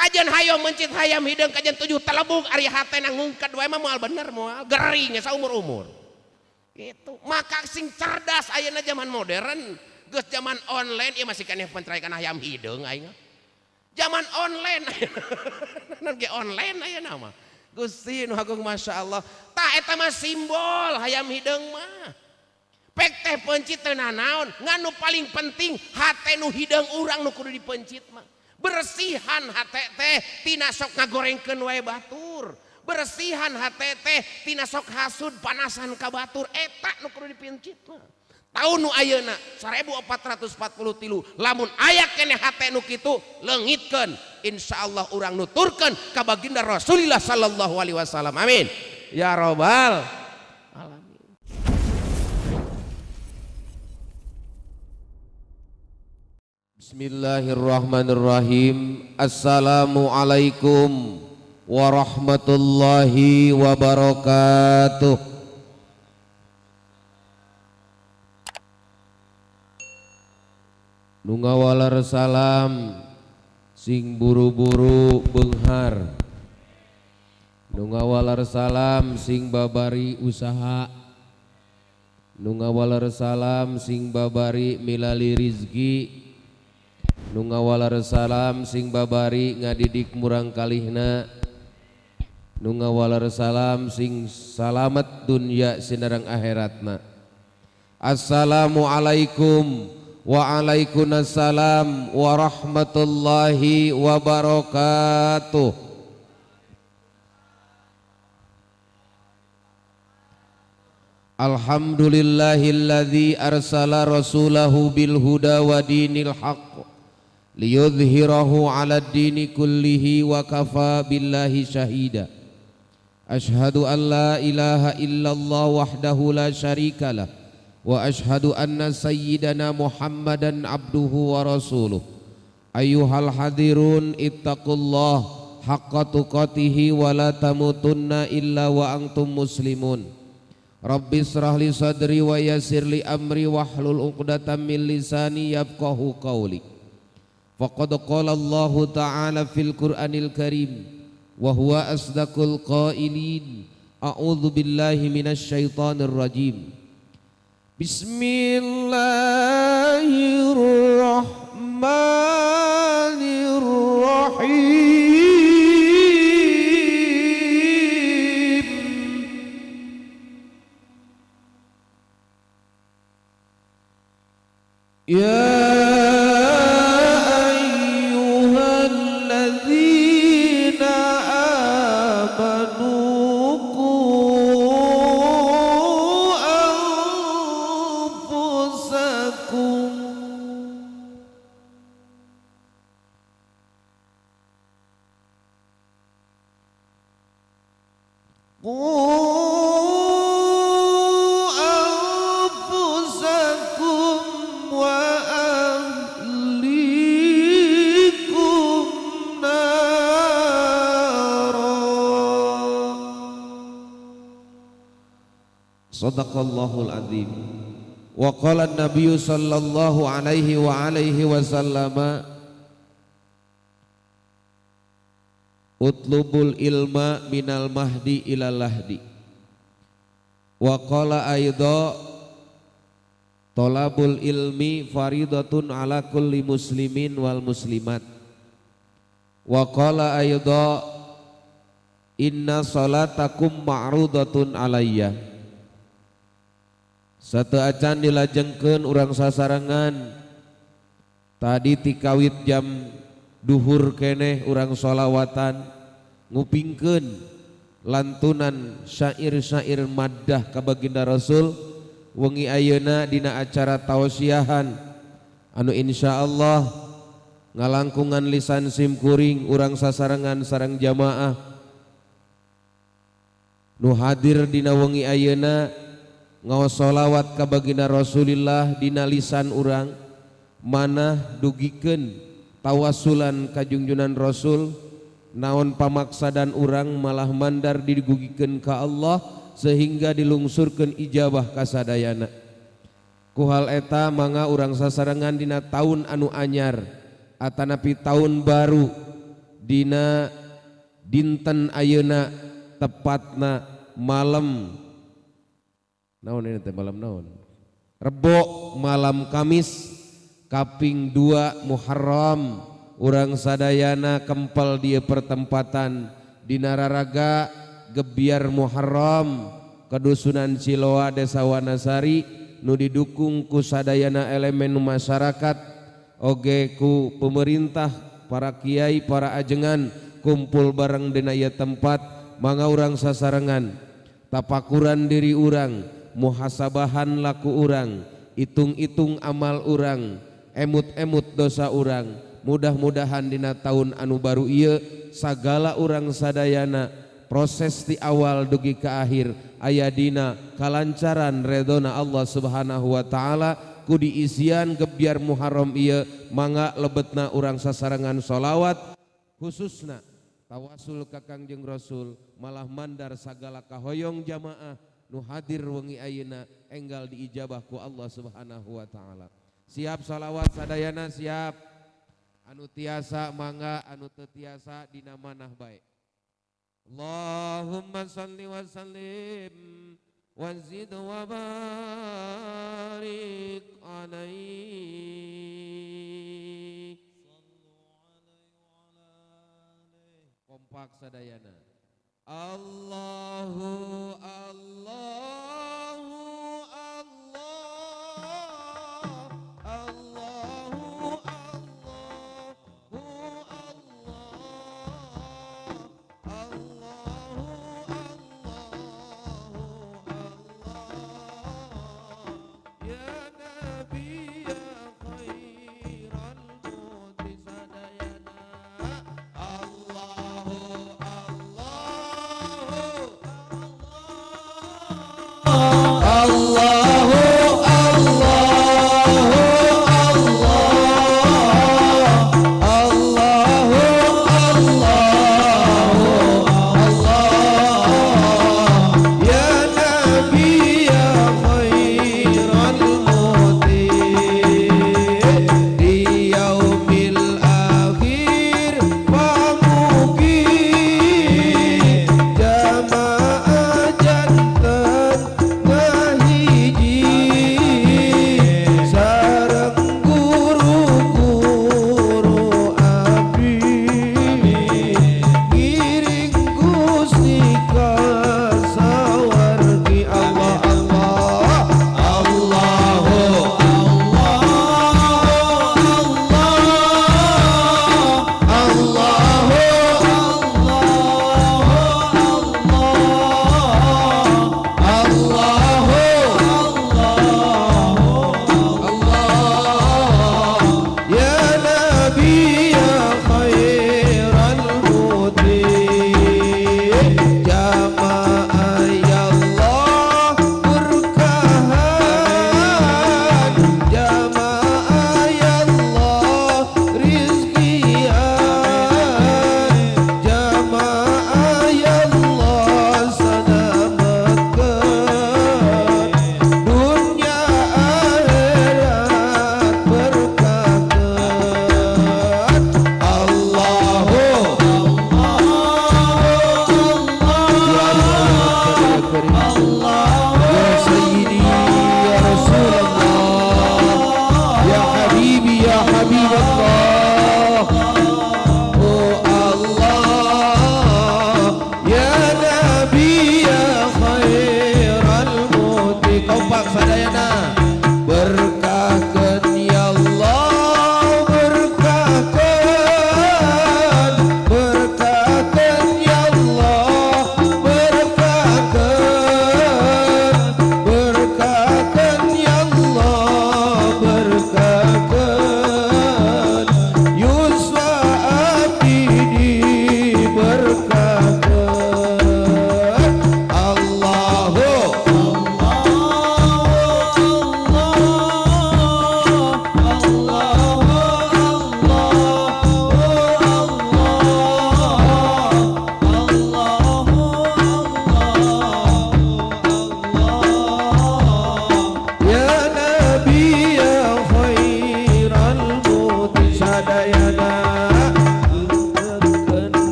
Kajen hayo mencit hayam hideung kajen 7 telebug ari hatena ngungked wae mah moal bener moal gering saumur-umur. Gitu. Maka sing cerdas ayeuna zaman modern, geus zaman online ieu masih keneh penceraikan hayam hideung aing. Zaman online. Naon ge online ayeuna mah. Gusti nu agung Masya Allah. Tah eta mah simbol hayam hideung mah. Pek teh pencit teu nanaon, ngan nu paling penting hate nu hideung urang nu kudu dipencit mah. Bersihan hate teh tina sok ngagorengkeun wae batur. Bersihan hate teh tina sok hasud panasan ka batur, eta nu kudu dipencit mah. Taun nu ayeuna 1443 lamun aya keneh hate nu kitu leungitkeun, insyaallah urang nuturkeun ka baginda Rasulillah sallallahu alaihi wasallam. Amin ya robbal alamin. Bismillahirrahmanirrahim. Assalamualaikum warahmatullahi wabarakatuh. Nu ngawalar salam sing buru-buru beunghar. Nu ngawalar salam sing babari usaha. Nu ngawalar salam sing babari milali rizki. Nu ngawalar salam sing babari ngadidik murang kalihna. Nu ngawalar salam sing salamet dunya sinareng akhiratna. Assalamualaikum waalaikumsalam warahmatullahi wabarakatuh. Alhamdulillahilladzi arsala rasulahu bil huda wa dinil haqq liyudhhirahu 'alad dini kullihi wa kafa billahi syahida. Ashhadu an la ilaha illallah wahdahu la syarikalah wa ashhadu anna sayyidana Muhammadan abduhu wa rasuluh. Ayyuhal hadirun ittaqullah haqqa tuqatihi wa la tamutunna illa wa antum muslimun. Rabbi israh li sadri wa yassir li amri wahlul 'uqdatam min lisani yafqahu qawli. Faqad qala Allahu ta'ala fil Qur'anil Karim wa huwa asdaqul qailin. A'udzu billahi minasy syaithanir rajim. Bismillahirrahmanirrahim. Ya ayyuhalladzina amanu qu anfusakum wa ahlikum nara. Sadaqallahul azim. Wa qala an-nabiyyu sallallahu alaihi wa alaihi wasallam, utlubul ilma minal mahdi ilal lahdi. Wa qala aidha, tolabul ilmi faridatun ala kulli muslimin wal muslimat. Wa qala aidha, inna salatakum ma'rudatun alayya. Satu acan dilajengkeun urang sasarengan. Tadi tikawit jam duhur keneh urang sholawatan ngupingkeun lantunan syair-syair maddah ka baginda Rasul wengi ayeuna dina acara tausiahan anu insyaallah ngalangkungan lisan simkuring urang sasarengan sareng jamaah nu hadir dina wengi ayeuna ngaos sholawat ka baginda Rasulillah dina lisan urang manah dugikeun tawasulan kajungjunan Rasul naon pamaksadan urang malah mandar digugikeun ka Allah sehingga dilungsurkeun ijabah kasadayana. Ku hal eta mangga urang sasarengan dina taun anu anyar atanapi taun baru dina dinten ayeuna tepatna malam naon ini teh malam naon Rebo malam Kamis kaping 2 Muharram urang sadayana kempel di pertempatan dina raraga gebiar Muharram kedusunan Ciloa Desa Wanasari nu didukung ku sadayana elemen masyarakat oge ku pemerintah para kiai para ajengan kumpul bareng dina ieu tempat mangga urang sasarengan tapakuran diri urang muhasabahan laku urang hitung-hitung amal urang emut-emut dosa urang mudah-mudahan dina tahun anu baru ieu sagala urang sadayana proses di awal dugi ke akhir aya dina kalancaran redona Allah Subhanahu wa taala ku diisian gebiar Muharram ieu mangga lebetna urang sasarengan sholawat khususna tawasul ka Kangjeng Rasul malah mandar sagala kahoyong jamaah nu hadir wengi ayeuna enggal diijabah ku Allah Subhanahu wa taala. Siap sholawat sadayana siap anu tiasa mangga anu teu tiasa dina manah bae. Allahumma salli wa sallim wa zid wa barik alaihi. Kompak sadayana. Allahu Allahu Allah Allahu Allahu Allah Allahu Allahu Allah ya Nabi ya khairal mudi sadayana Allahu Allahu Allah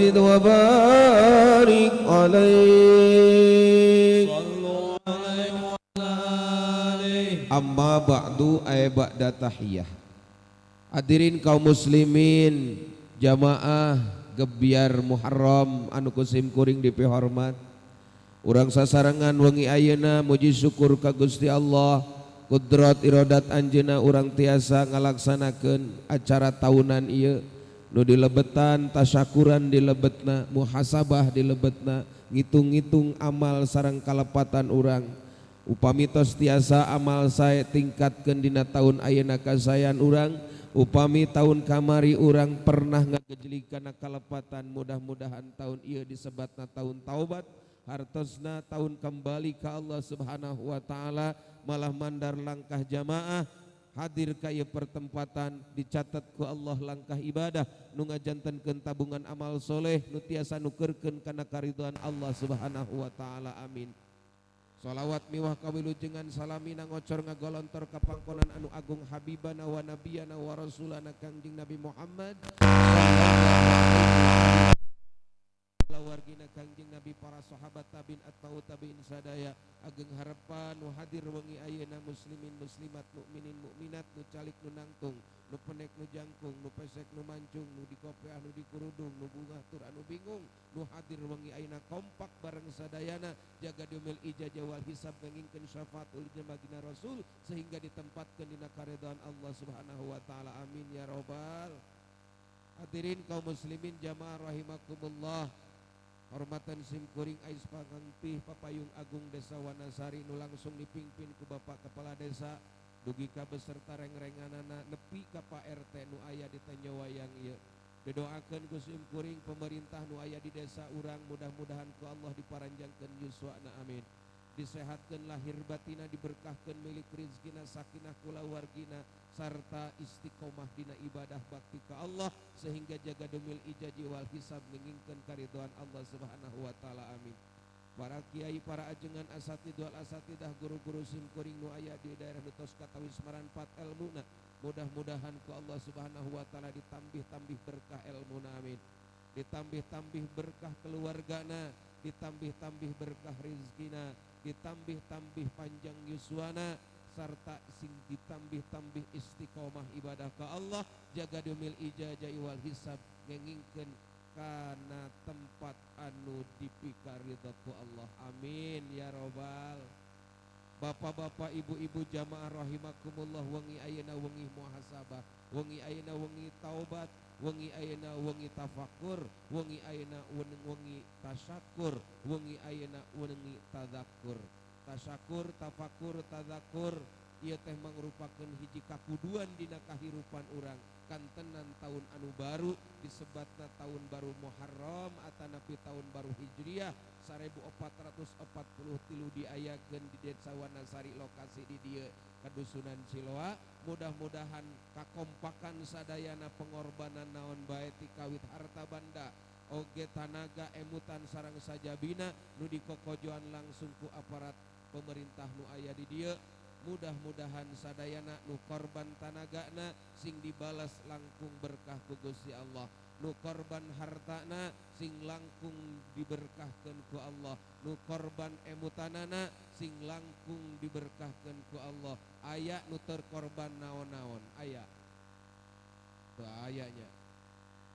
وزد وبارك عليه. صلوا عليه وعلى آله. Amma ba'du ay ba'da tahiyah. Hadirin kaum muslimin, jamaah Gebyar Muharram anu ku sim kuring dipihormat. Urang sasarengan wengi ayeuna muji syukur ka Gusti Allah, kudrat irodat anjeunna urang tiasa ngalaksanakeun acara tahunan ieu nu dilebetan tasyakuran, dilebetna muhasabah, dilebetna ngitung-ngitung amal sareng kalepatan urang. Upami tos tiasa amal sae tingkatkeun dina tahun ayeuna kasayan urang. Upami tahun kamari urang pernah ngagejlig kana kalepatan, mudah-mudahan tahun ieu disebatna tahun taubat, hartosna tahun kembali ke Allah Subhanahu wa taala. Malah mandar langkah jamaah hadir ka ieu pertempatan dicatat ku Allah langkah ibadah nu ngajantenkeun tabungan amal soleh nu tiasa nukerkeun kana karidhoan Allah Subhanahu wa taala, amin. Salawat miwah kawilujengan salamina ngocor ngagolontor ka pangkonan anu agung, habibana wa nabiyana wa rasulana Kangjeng Nabi Muhammad sallallahu wargina Kangjeng Nabi, para sahabat, tabiin atau tabiin sadaya. Ageng harapan nu hadir wengi ayeuna, muslimin muslimat, mukminin mukminat, nu calik nu nangtung, nu penek nu jangkung, nu pesek nu mancung, nu dikopeah nu dikurudung, nu bungah tur anu bingung, nu hadir wengi ayeuna kompak bareng sadayana jaga yaumil ijazah wal hisab, ngengingkeun syafaatul baginda Rasul sehingga ditempatkeun dina karidhaan Allah Subhanahu wa taala, amin ya robbal. Hadirin kaum muslimin jamaah rahimakumullah, hormatan sim kuring ais pangangpih Papayung Agung Desa Wanasari nu langsung dipimpin ku Bapak Kepala Desa dugi ka beserta reng-renganana nepi ka Pak RT nu aya di Tenjowayang ieu. Didoakeun ku sim kuring pemerintah nu aya di desa urang, mudah-mudahan ku Allah diparanjangkeun yuswana, amin. Disehatkeun lahir batina, diberkahkeun milik rizkina, sakinah kulawargina, sarta istiqomah dina ibadah bakti ka Allah sehingga jaga yaumil ijaji wal hisab, ngengingkeun karidhoan Allah Subhanahu wa taala, amin. Para kiai, para ajengan, asatid wal asatidah, guru-guru sim kuring nu aya di daerah nu tos katawis maranpat elmuna, mudah-mudahan ku Allah Subhanahu wa taala ditambih-tambih berkah elmuna, amin. Ditambih-tambih berkah keluargana, ditambih-tambih berkah rizkina, ditambih-tambih panjang yuswana, sarta sing ditambih-tambih istiqomah ibadah ke Allah jaga yaumil ijazah wal hisab, ngengingkeun kana tempat anu dipikaridho ku Allah, amin ya robbal. Bapak-bapak, ibu-ibu jamaah rahimakumullah, wengi ayeuna wengi muhasabah, wengi ayeuna wengi taubat, wengi ayeuna wengi tafakur, wengi ayeuna wengi tasyakur, wengi ayeuna wengi tadzakur. Tasyakur, tafakur, tadzakur ieu teh mangrupakeun hiji kakuduan dina kahirupan urang. Kantenan tahun anu baru disebatna tahun baru Muharram atanapi tahun baru Hijriah 1443 diayakeun di Desa Wanasari, lokasi di dieu Kadusunan Ciloa. Mudah-mudahan kakompakan sadayana, pengorbanan naon bae ti kawit harta banda oge tanaga, emutan sareng sajabina nu dikokojoan langsung ku aparat pemerintah nu aya di dieu, mudah-mudahan sadayana nu korban tanagana sing dibalas langkung berkah ku Gusti Allah, nu korban hartana sing langkung diberkahkeun ku Allah, nu korban emutanana sing langkung diberkahkeun ku Allah. Aya nu terkorban naon-naon? Aya teu? Ayanya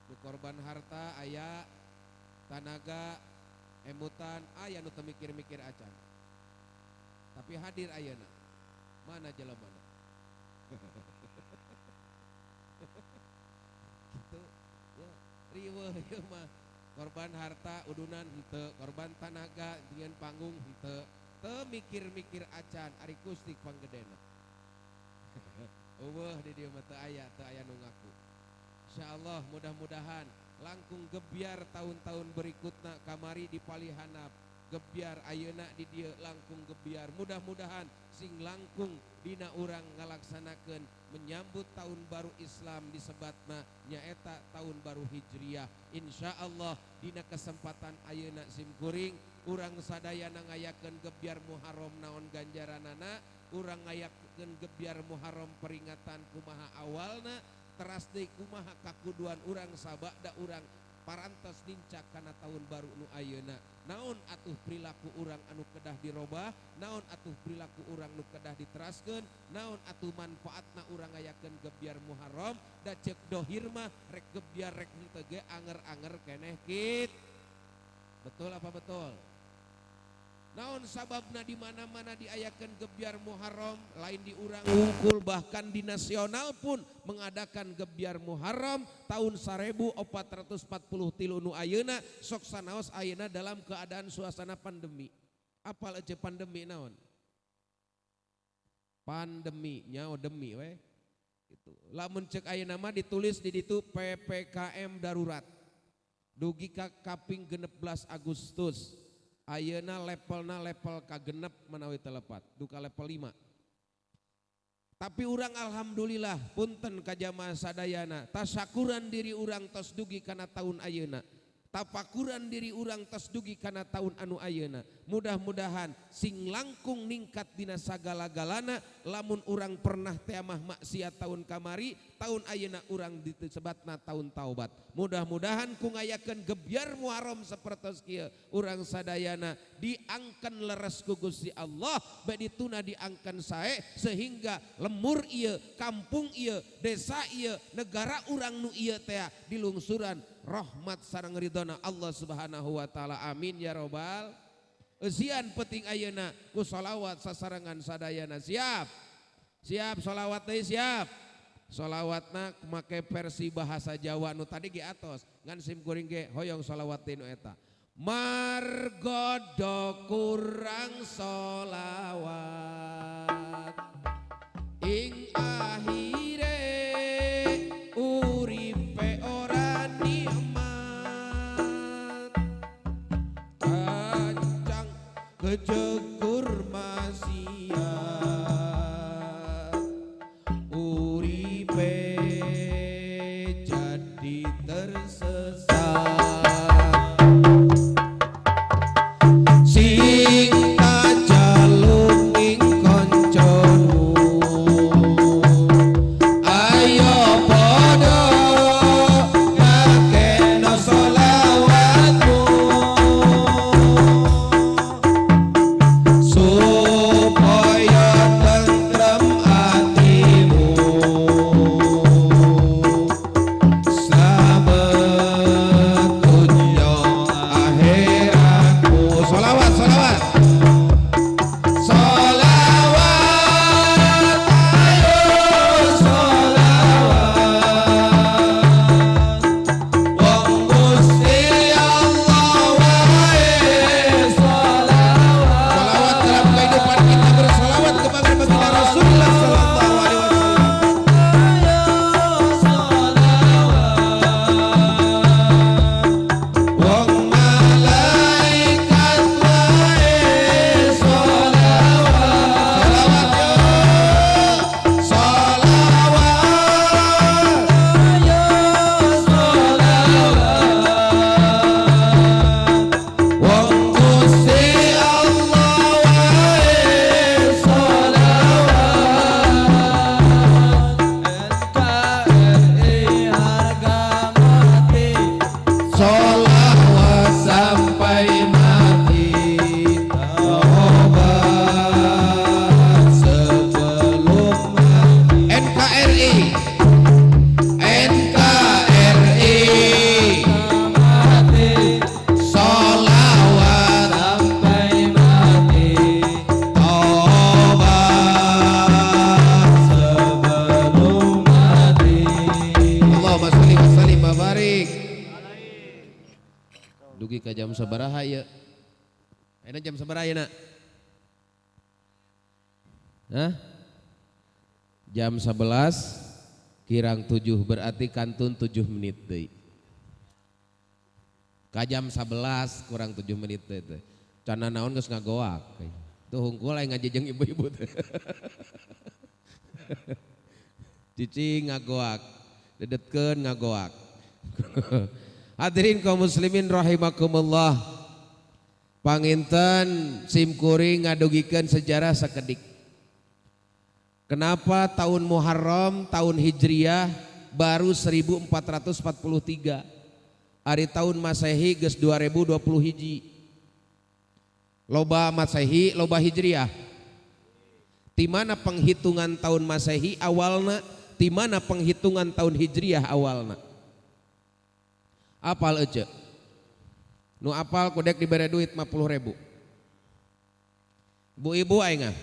nu korban harta aya, tanaga, emutan aya, nu teu mikir-mikir acan tapi hadir ayeuna. Mana jelemana gitu ya? Riweuh ieu mah. Korban harta udunan henteu, korban tanaga dengan panggung henteu, teu mikir-mikir acan, ari Gusti panggedena. Euweuh di dieu mah, teu aya, teu aya nu ngaku. Insyaallah mudah-mudahan langkung gebyar tahun-tahun berikutna. Kamari di Palihanap gebyar, ayeuna di dieu langkung gebyar, mudah-mudahan sing langkung dina urang ngalaksanakeun menyambut tahun baru Islam disebatna nyaeta tahun baru Hijriah. Insyaallah dina kesempatan ayeuna sim kuring urang sadayana ngayakeun gebyar Muharram naon ganjaranana, urang ngayakeun gebyar Muharram peringatan kumaha awalna, teras deui kumaha kakuduan urang sabada urang. Parantos nincak kana tahun baru nu ayeuna. Naon atuh perilaku urang anu kedah dirobah, naon atuh perilaku urang nu kedah diteraskeun, naon atuh manfaatna urang ngayakeun gebyar Muharram? Da ceuk dohir mah rek gebyar rek henteu ge anger-anger keneh kit. Betul apa betul? Naon sababna di mana-mana diayakeun gebyar Muharram, lain di urang wungkul, bahkan di nasional pun mengadakan gebyar Muharram tahun 1443 nu ayeuna. Sok sanaos ayeuna dalam keadaan suasana pandemi. Apal aja pandemi naon? Pandemi nyaho demi we. Gitu. Lamun cek ayeuna mah ditulis di ditu PPKM darurat. Dugi ka kaping 16 Agustus. Ayeuna levelna level kagenep manawi telepat, duka level 5. Tapi urang alhamdulillah, punten ka jamaah sadayana, tasakuran diri urang tos dugi kana tahun ayeuna. Tafakuran diri urang tos dugi kana tahun anu ayeuna. Mudah-mudahan sing langkung ningkat dina sagala-galana. Lamun urang pernah teh mah maksiat tahun kamari, tahun ayeuna urang disebatna tahun taubat. Mudah-mudahan ku ngayakeun gebyar Muharram sapertos kieu, urang sadayana diangken leres ku Gusti Allah, bade dituna diangken sae, sehingga lemur ieu, kampung ieu, desa ieu, negara urang nu ieu teh dilungsuran rahmat sareng ridhona Allah Subhanahu wa taala. Amin ya robbal. Eusian penting ayeuna ku sholawat sasarengan sadayana. Siap? Siap sholawat deui, siap? Sholawatna make versi bahasa Jawa nu tadi ge atos, ngan sim kuring ge hoyong sholawat deui nu eta. Margodo kurang sholawat ing akhire uripe ora nikmat, kancang kejegur maksiat, uripe jadi tersesat. Sing tajaluk ing kancamu, ayo padha ngakehno sholawatmu, supaya tentrem atimu, slamet dunya akhiratmu. Sholawat, sholawat, sholawat, ayo sholawat. Wong Gusti Allah wae sholawat. Sholawat dalam kehidupan kita, bersolawat kepada baginda Rasulullah sallallahu alaihi wasallam. Ayo sholawat. Wong malaikat wae sholawat. Sholawat yo, sholawat. Ayo sholawat. Wong Gusti Allah wae sholawat. NKRI harga mati, Sholawat sampai mati, tobat sebelum mati. NKRI, NKRI, mati, sholawat sampai mati, tobat sebelum mati. Allahumma sholli wa sallim wa barik. Dugi ka jam sabaraha ieu? Ayeuna jam sabaraha ayeuna? Hah? Jam 11 kirang 7, berarti kantun 7 menit deui. Ka jam 11 kurang 7 menit deui teh. Cana naon geus ngagoak. Tuh hungkul aing ngaji jeung ibu-ibu teh. Cicing ngagoak, dedetkeun ngagoak. Hadirin kaum muslimin rahimakumullah. Panginten sim kuring ngadugikeun sejarah sakedik. Kenapa tahun Muharram, tahun Hijriah baru 1443? Ari tahun Masehi geus 2020 hiji. Loba Masehi, loba Hijriah. Di mana penghitungan tahun Masehi awalna, di mana penghitungan tahun Hijriah awalna? Apal ece? Nu apal kudek dibere duit 50.000. Bu ibu aing ah.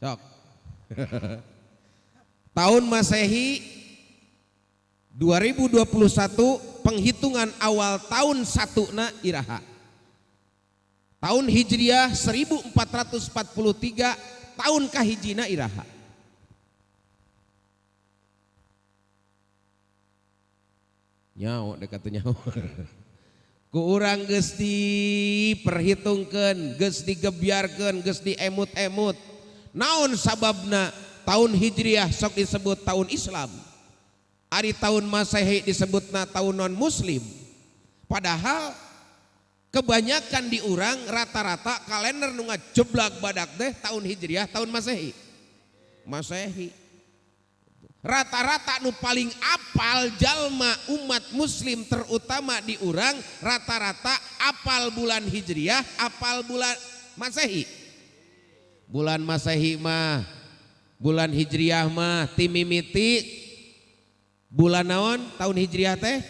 Sok. Tahun Masehi 2021 penghitungan awal tahun satuna iraha. Tahun Hijriah 1443 tahun kahijina iraha. Nyaho dek atuh nyaho. Ku urang geus diperhitungkeun, geus digebyarkeun, geus diemut-emut. Naon sababna tahun Hijriah sok disebut tahun Islam? Ari tahun Masehi disebutna tahun non muslim. Padahal kebanyakan di urang rata-rata kalender nu ngajeblak badak teh tahun Hijriah, tahun Masehi. Masehi. Rata-rata nu paling apal jalma umat muslim terutama di urang rata-rata apal bulan Hijriah, apal bulan Masehi. Bulan Masehi mah, bulan Hijriah mah timimiti bulan naon tahun Hijriah teh?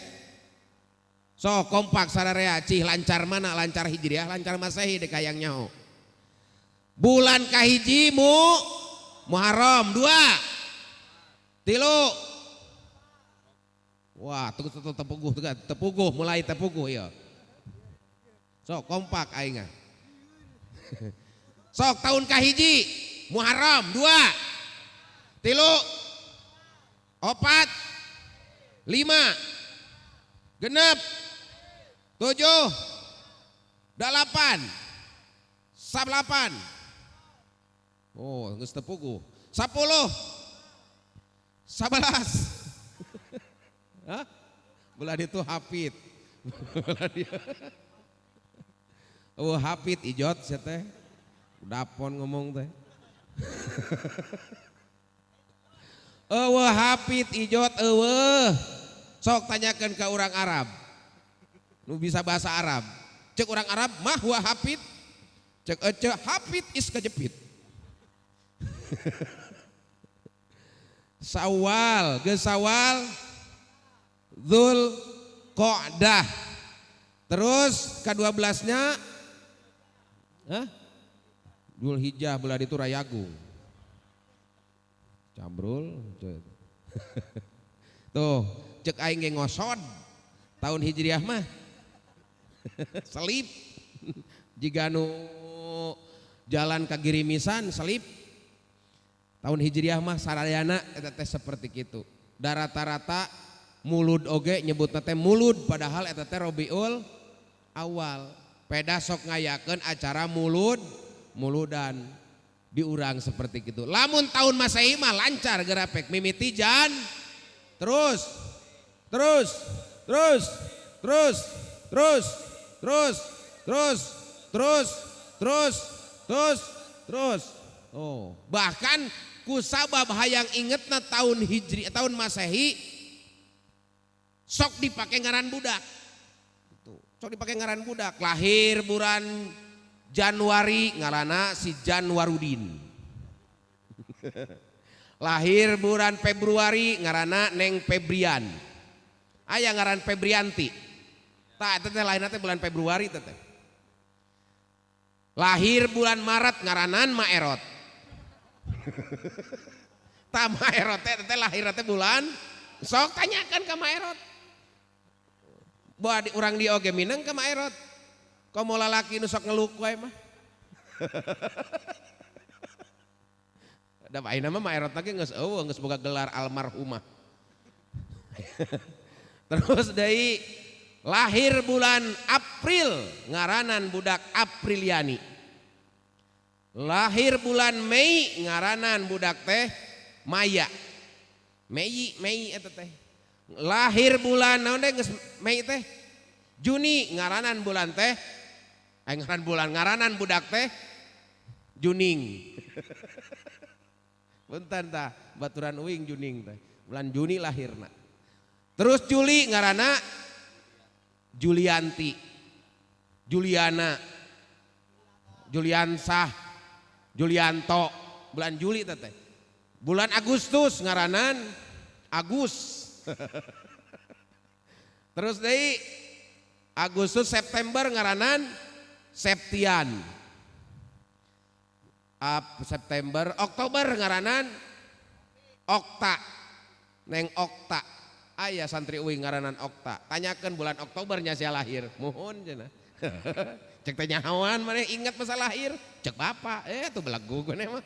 So kompak sararea cih lancar mana, lancar Hijriah, lancar Masehi dek hayang nyaho. Bulan kahiji Muharram 2 3. Wah, tepuguh, tepuguh, mulai tepuguh ya. Sok kompak aing. Sok tahun kahiji Muharram 2 3 4 5 6 7 8 8. Oh, geus tepuguh. 10 11. Hah? Bulan itu hafid. Bulan dia. Oh, hafid ijot sia teh. Dapon ngomong teh. Eueuh hafid ijot eueuh. Sok tanyakeun ka urang Arab. Nu bisa bahasa Arab. Cek urang Arab mah huwa hafid. Cek ece hafid is kejepit. Sawal, geus Sawal, Dzul Qa'dah. Terus ke-12-nya hah? Dzul Hijjah belah ditu Rayagung. Cambrul. Tuh, cek aing ge ngosod tahun Hijriah mah. Selip. Jiga nu jalan ka Girimisan selip. Tahun Hijriah mah sarayana eta teh seperti kitu. Da rata-rata mulud oge nyebutna teh mulud padahal eta teh Rabiul Awal. Peda sok ngayakeun acara mulud, muludan diurang seperti kitu. Lamun tahun Masehi mah lancar gerapek mimiti jan terus terus terus terus terus terus terus terus terus terus terus. Oh, bahkan kusabab hayang ingetna tahun Hijri, tahun Masehi sok dipake ngaran budak. Gitu. Sok dipake ngaran budak. Lahir bulan Januari ngaranna si Januarudin. Lahir bulan Februari ngaranna Neng Febrian. Aya ngaran Febrianti. Tah eta teh lahirna teh bulan Februari teh teh. Lahir bulan Maret ngaranan Maerot. Tah Maerot teh teh lahirna teh bulan sok tanyakan ka Maerot. Boa di urang di oge mineng ka Maerot. Komo lalaki nu sok ngeluk wae mah. Da ayeuna mah Maerot lagi geus eueuh geus boga gelar almarhumah. Terus deui lahir bulan April ngaranan budak Apriliani. Lahir bulan Mei ngaranan budak teh Maya. Mei Mei eta teh. Lahir bulan naon teh geus Mei teh? Juni ngaranan bulan teh ngaran bulan ngaranan budak teh Juning. Punten tah baturan uing Juning teh. Bulan Juni lahirna. Terus Juli ngaranna Julianti, Juliana, Juliansah, Julianto, bulan Juli teh. Bulan Agustus ngaranan Agus. Terus deui Agustus September ngaranan Septian. September, Oktober ngaranan Okta. Neng Okta. Aya santri uing ngaranan Okta. Tanyakeun bulan Oktobernya sia lahir. Muhun cenah. Cek teh nyahoan maneh ingat masa lahir. Cek bapak, tuh belagu maneh mah.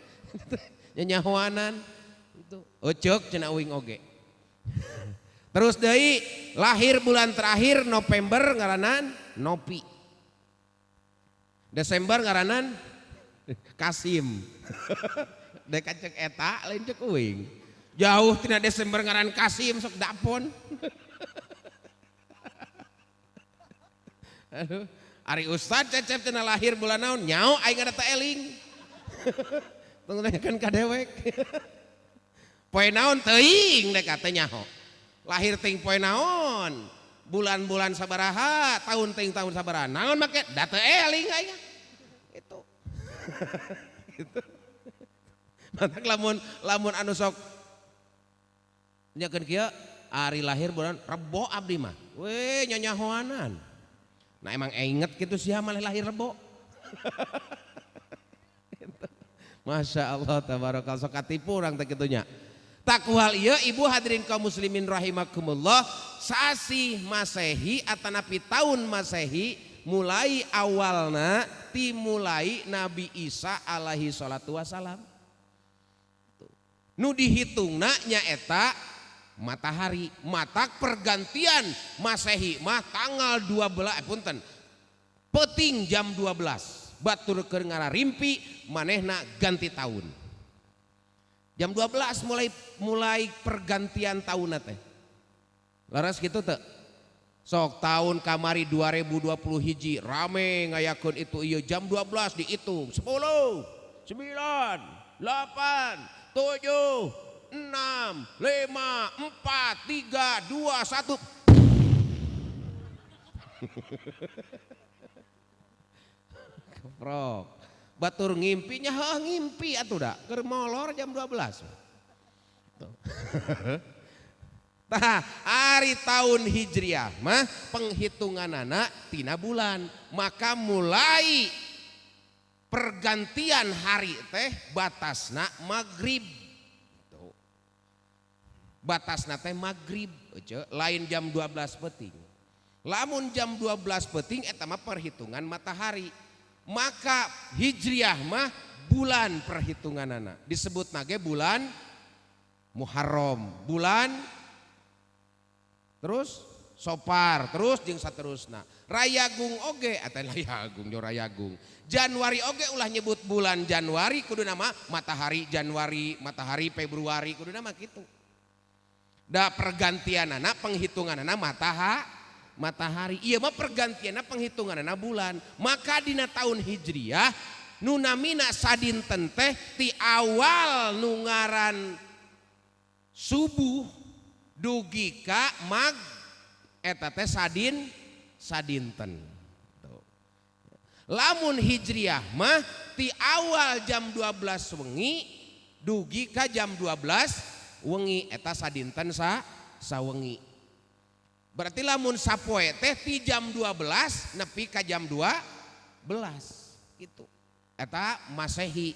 Nyahoanan. Itu. Oh cek cenah uing oge. Terus deui lahir bulan terakhir November ngaranan Nopi. Desember ngaranan Kasim. Dek cek eta lain cek uing. Jauh tina Desember ngaran Kasim sok dapon. Aduh, ari ustad Cecep tina lahir bulan naon nyao aing ada teh eling. Tunggu tanyakeun ka dewek. Poe naon teuing dek teh nyaho. Lahir ting poe naon? Bulan-bulan sabaraha, tahun ting tahun sabaraha. Naon make da teu eling aing. Itu. Gitu. Matak lamun anu sok nyakeun kieu ari lahir bulan Rebo abdi mah. We nyanyahoanan. Nah emang inget gitu sia malah lahir Rebo. Masya Allah tabarakallah sok katipu urang teh kitu nya. Takwal ieu ibu hadirin kaum muslimin rahimakumullah, sasih Masehi atanapi tahun Masehi mulai awalna timulai Nabi Isa alaihi salatu wasalam. Nu dihitungna nyaeta matahari, matak pergantian Masehi mah tanggal 12 punten. Peuting jam 12 batur keur ngararimpi manehna ganti tahun. Jam 12 mulai pergantian tahun teh. Laras gitu teh. Sok tahun kamari 2020 hiji rame ngayakeun itu ieu jam 12 dihitung 10 9 8 7 6 5 4 3 2 1. Keprok. Batur ngimpinya heuh ngimpi atuh da keur molor jam 12. Tuh. Tah, ari tahun Hijriah mah penghitunganana tina bulan. Maka mulai pergantian hari teh batasna maghrib. Tuh. Batasna teh maghrib, lain jam 12 peuting. Lamun jam 12 peuting eta mah perhitungan matahari. Maka Hijriah mah bulan perhitunganana. Disebut nage bulan Muharram, bulan terus Sopar, terus jeung saterusna. Rayagung oge atau Rayagung jo Rayagung. Januari oge ulah nyebut bulan Januari kudu nama matahari Januari, matahari Februari kudu nama kitu. Da pergantianana penghitunganana matahari. Ieu mah pergantianna penghitunganana bulan. Maka dina tahun Hijriah nu namina sadinten teh ti awal nu ngaran subuh dugi ka mag eta teh sadinten. Tuh. Lamun Hijriah mah ti awal jam 12 wengi dugi ka jam 12 wengi eta sadinten sawengi. Berarti lamun sapoe teh ti jam 12 nepi ka jam 12 gitu. Eta Masehi.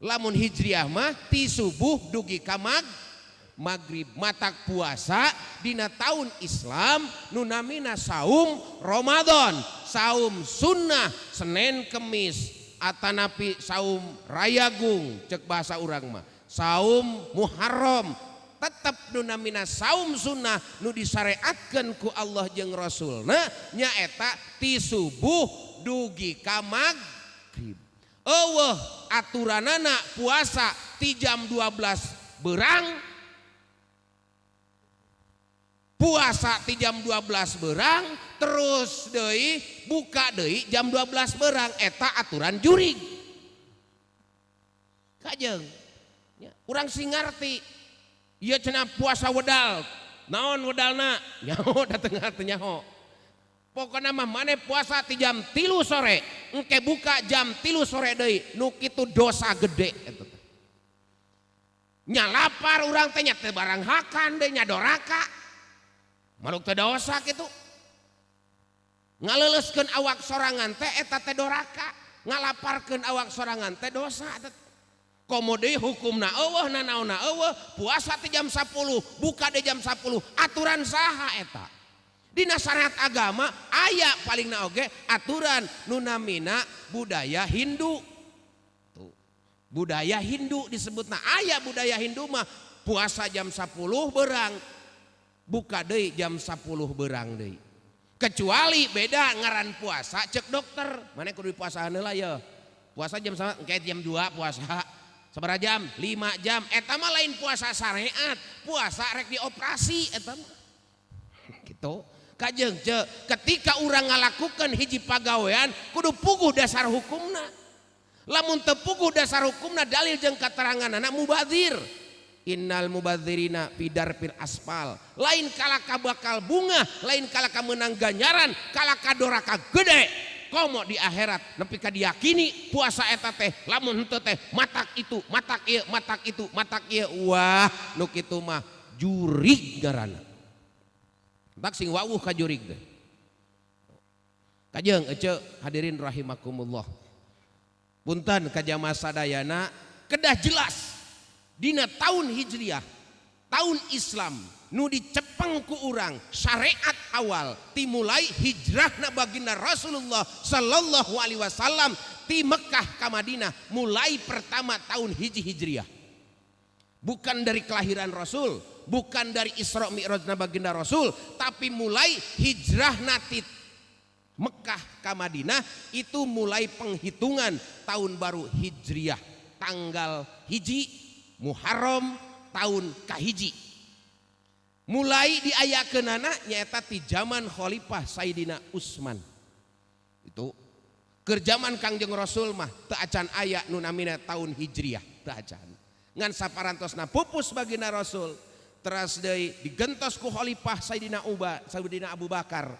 Lamun Hijriah mah ti subuh dugi ka maghrib. Matak puasa dina tahun Islam nu namina saum Ramadan, saum sunnah Senin Kemis atanapi saum Rayagung cek bahasa urang mah, saum Muharram. Tetep nu namina saum sunnah nu disareatkeun ku Allah jeung Rasulna nyaeta ti subuh dugi ka maghrib. Eueuh aturanana puasa ti jam 12 berang, puasa ti jam 12 berang terus deui buka deui jam 12 berang eta aturan jurig. Kajeng urang sing ngarti. Ieu cenah puasa wedal. Naon wedalna? Nyaho da teu ngarti nyaho. Pokona mah maneh puasa ti jam 3 sore, engke buka jam 3 sore deui, nu kitu dosa gede eta teh. Nya lapar urang teh nya teu barang hakan deui nya doraka. Maluk teu dosa kitu. Ngaleuleuskeun awak sorangan teh eta teh doraka, ngalaparkeun awak sorangan teh dosa eta teh. Komo deui hukumna eueuh nanaonna eueuh, puasa teh jam 10, buka deui jam 10, aturan saha eta? Dina syariat agama aya palingna oge aturan nu namina budaya Hindu. Tuh. Budaya Hindu disebutna aya budaya Hindu mah puasa jam 10 berang, buka deui jam 10 berang deui. Kecuali beda ngaran puasa cek dokter, mana kudu dipuasaan heula ye. Puasa jam sama engke jam 2 puasa. Sabaraha jam? 5 jam. Eta mah lain puasa syariat, puasa rek dioperasi eta mah. Gitu. Kajeng ce, ketika urang ngalakukan hiji pagawean kudu puguh dasar hukumna. Lamun teu puguh dasar hukumna dalil jeung kateranganana mubazir. Innal mubadzirina fi darfil asfal. Lain kalaka bakal bunga, lain kalaka menang ganjaran, kalaka doraka gede. Komo di akhirat nepi ka diyakini puasa eta teh lamun henteu teh matak itu, matak ieu, matak itu, matak ieu. Wah, nu kitu mah jurig ngaranna. Tak sing wawuh ka jurig teh. Kajeng ece hadirin rahimakumullah. Punten ka jamaah sadayana kedah jelas dina tahun Hijriah, tahun Islam nu dicepeng ku urang syariat awal timulai hijrahna baginda Rasulullah sallallahu alaihi wasallam ti Mekah ka Madinah mulai pertama tahun hiji Hijriah. Bukan dari kelahiran Rasul, bukan dari Isra Mi'rajna baginda Rasul, tapi mulai hijrahna ti Mekah ka Madinah itu mulai penghitungan tahun baru Hijriah tanggal hiji Muharram tahun kahiji. Mulai diayakeunana nyaeta ti zaman Khalifah Sayyidina Utsman. Itu keur zaman Kangjeng Rasul mah teu acan aya nu namina tahun Hijriah, teu acan. Ngan saparantosna pupus baginda Rasul, teras deui digentos ku Khalifah Sayyidina Uba, Sayyidina Abu Bakar.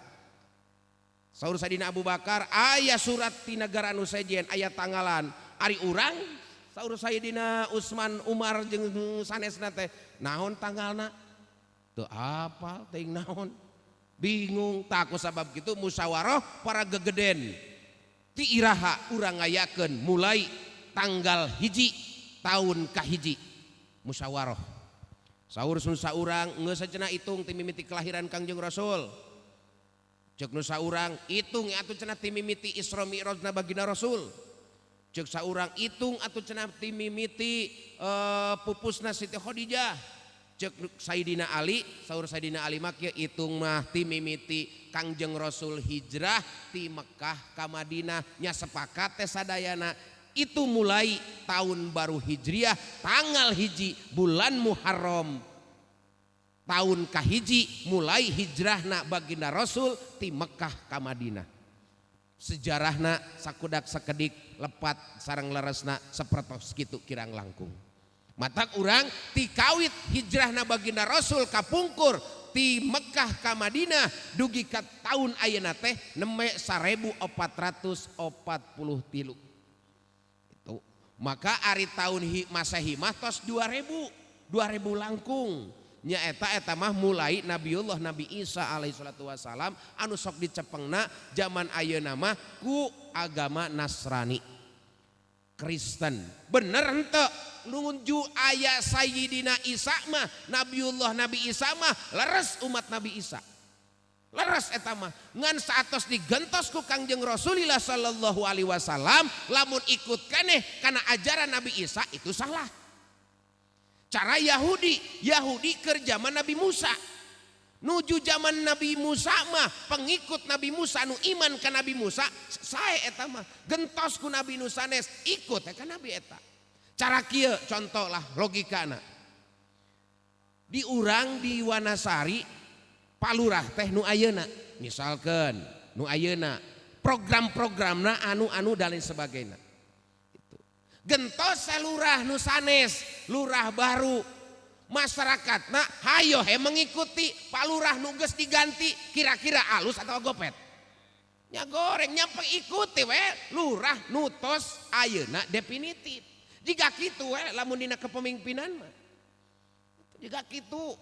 Saur Sayyidina Abu Bakar aya surat ti nagara anu sejen aya tanggalan. Ari urang saur Sayyidina Utsman Umar jeung sanesna teh naon tanggalna? Teu apal teuing naon. Bingung tak ku sabab kitu musyawarah para gegeden. Ti iraha urang ngayakeun mulai tanggal hiji tahun kahiji musyawarah. Saur sun saurang geus cenah hitung ti mimiti kelahiran Kangjeng Rasul. Ceuk nu saurang hitung atuh cenah ti mimiti Isra Mi'rajna baginda Rasul. Ceuk saurang hitung atuh cenah ti mimiti pupusna Siti Khadijah. Ceuk Sayyidina Ali, saur Sayyidina Ali mah kieu hitung mah ti mimiti Kangjeng Rasul hijrah ti Mekah ka Madinah nya sepakat teh sadayana itu mulai tahun baru Hijriah tanggal hiji bulan Muharram tahun kahiji mulai hijrahna baginda Rasul ti Mekah ka Madinah. Sejarahna sakudak sakedik lepat sareng leresna sapertos kitu kirang langkung. Matak urang ti kawit hijrahna baginda Rasul kapungkur ti Mekah ka Madinah dugi ka taun ayeuna teh nembe 1443. Itu. Maka ari tahun Masehi mah tos 2000, 2000 langkung. Nya eta mah mulai Nabiullah Nabi Isa alaihi salatu wasalam anu sok dicepengna zaman ayeuna mah ku agama Nasrani. Kristen. Bener henteu? Nunju aya Sayyidina Isa mah Nabiullah Nabi Isa mah leres umat Nabi Isa. Leres eta mah ngan saatos digentos ku Kangjeng Rasulillah sallallahu alaihi wasallam lamun ikut keneh kana ajaran Nabi Isa itu salah. Cara Yahudi, Yahudi keur zaman Nabi Musa. Nuju zaman Nabi Musa mah pengikut Nabi Musa nu iman ka Nabi Musa sae eta mah gentos ku Nabi nu sanes ikut ka Nabi eta. Cara kieu contoh lah logikana. Di urang di Wanasari palurah teh nu ayeuna misalkan nu ayeuna program-programna anu-anu dan lain sebagainya. Itu. Gentos lurah nu sanes, lurah baru. Masyarakatna hayo he mengikuti Pak Lurah nu geus diganti kira-kira alus atau gopet? Nya goreng nya ikuti we lurah nu tos ayeuna definitif. Jika kitu we lamun dina kepemimpinan mah. Jika kitu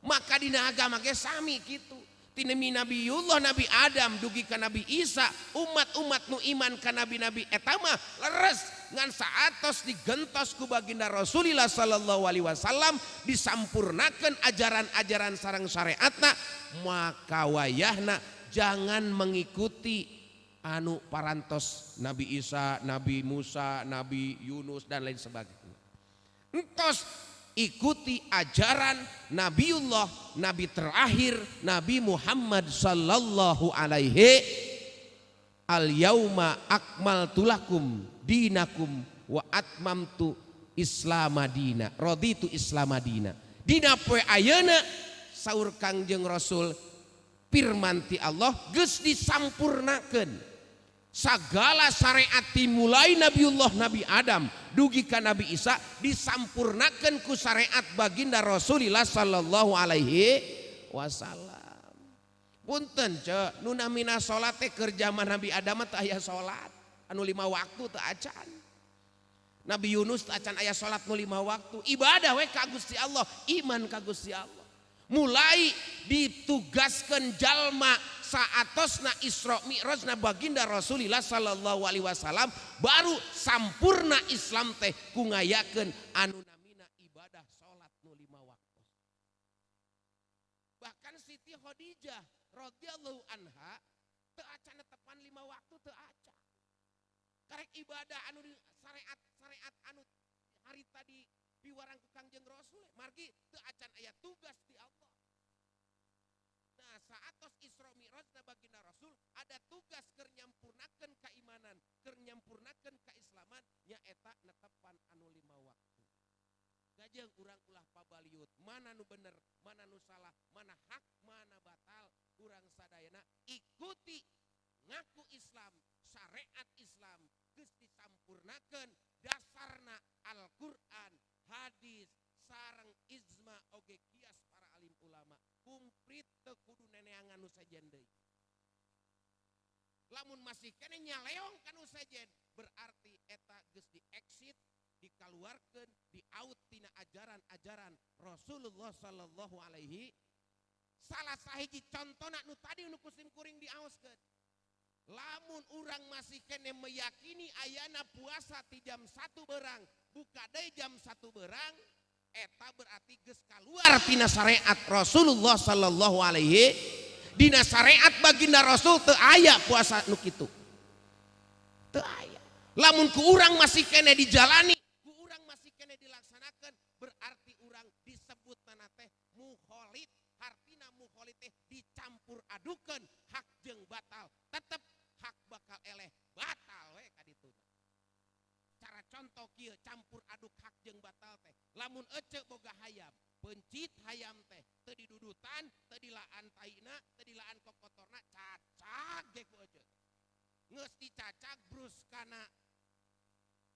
maka dina agama ge sami kitu. Tinemi Nabiullah Nabi Adam dugi ka Nabi Isa umat-umat nu iman ka nabi-nabi eta mah leres ngan saatos digentos ku baginda Rasulillah sallallahu alaihi wasallam disampurnakeun ajaran-ajaran sareng syariatna maka wayahna jangan mengikuti anu parantos Nabi Isa, Nabi Musa, Nabi Yunus dan lain sebagainya. Entos ikuti ajaran Nabiullah, Nabi terakhir, Nabi Muhammad sallallahu alaihi al yauma akmaltu lakum dinakum wa atmamtu islama dina, raditu islama dina. Dina poe ayeuna saur Kangjeng Rasul firman ti Allah geus disampurnakeun. Sagala syariat dimulai Nabiullah Nabi Adam dugi ka Nabi Isa disampurnakeun ku syariat baginda Rasulillah sallallahu alaihi wasallam. Punten ce, nu namina salat teh keur zaman Nabi Adam mah teu aya salat anu 5 waktu teu acan. Nabi Yunus teu acan aya salat nu 5 waktu. Ibadah we ka Gusti Allah, iman ka Gusti Allah. Mulai ditugaskan jalma saatosna Isra Mi'rajna baginda Rasulillah sallallahu alaihi wasallam baru sampurna Islam teh ku ngayakeun anu namina ibadah salat nu 5 waktu. Bahkan Siti Khadijah radhiyallahu anha teu acan tepan 5 waktu teu acan. Karek ibadah anu syariat-syariat anu hari tadi piwarang ku Kangjeng Rasul margi teu acan aya tugas di Allah. Nah, saatos Isra Mi'rajna baginda Rasul ada tugas keur nyampurnakeun keimanan, keur nyampurnakeun keislaman nyaeta netepan anu 5 waktu. Gajeng urang ulah pabaliut, mana nu bener, mana nu salah, mana hak, mana batal, urang sadayana ikuti ngaku Islam, syariat Islam geus disampurnakeun dasarna Al-Qur'an, hadis, sareng ijma oge kias para alim ulama. Kumplit teu kudu neneangan nu sejen deui. Lamun masih keneh nyaleong ka nu sejen, berarti eta geus di-exit, dikaluarkeun, di-out tina ajaran-ajaran Rasulullah sallallahu alaihi. Salah sahiji contona nu tadi nu kusim kuring diaoskeun. Lamun urang masih keneh meyakini ayana puasa ti jam 1 berang, buka deui jam 1 berang, eta berarti geus kaluar tina syariat Rasulullah sallallahu alaihi. Dina syariat baginda Rasul teu aya puasa nu kitu. Teu aya. Lamun ku urang masih keneh dijalani, ku urang masih keneh dilaksanakeun, berarti urang disebut nana teh mukholid. Hartina mukholid teh dicampur adukeun hak jeung batal, tetep hak bakal eleh batal we ka dituna. Cara contoh kieu campur aduk hak jeung batal teh, lamun ece boga hayam, pencit hayam teh teu didudutan, teu dilaan taina, teu dilaan kokotorna, cacag ge ku ece. Geus dicacag brus kana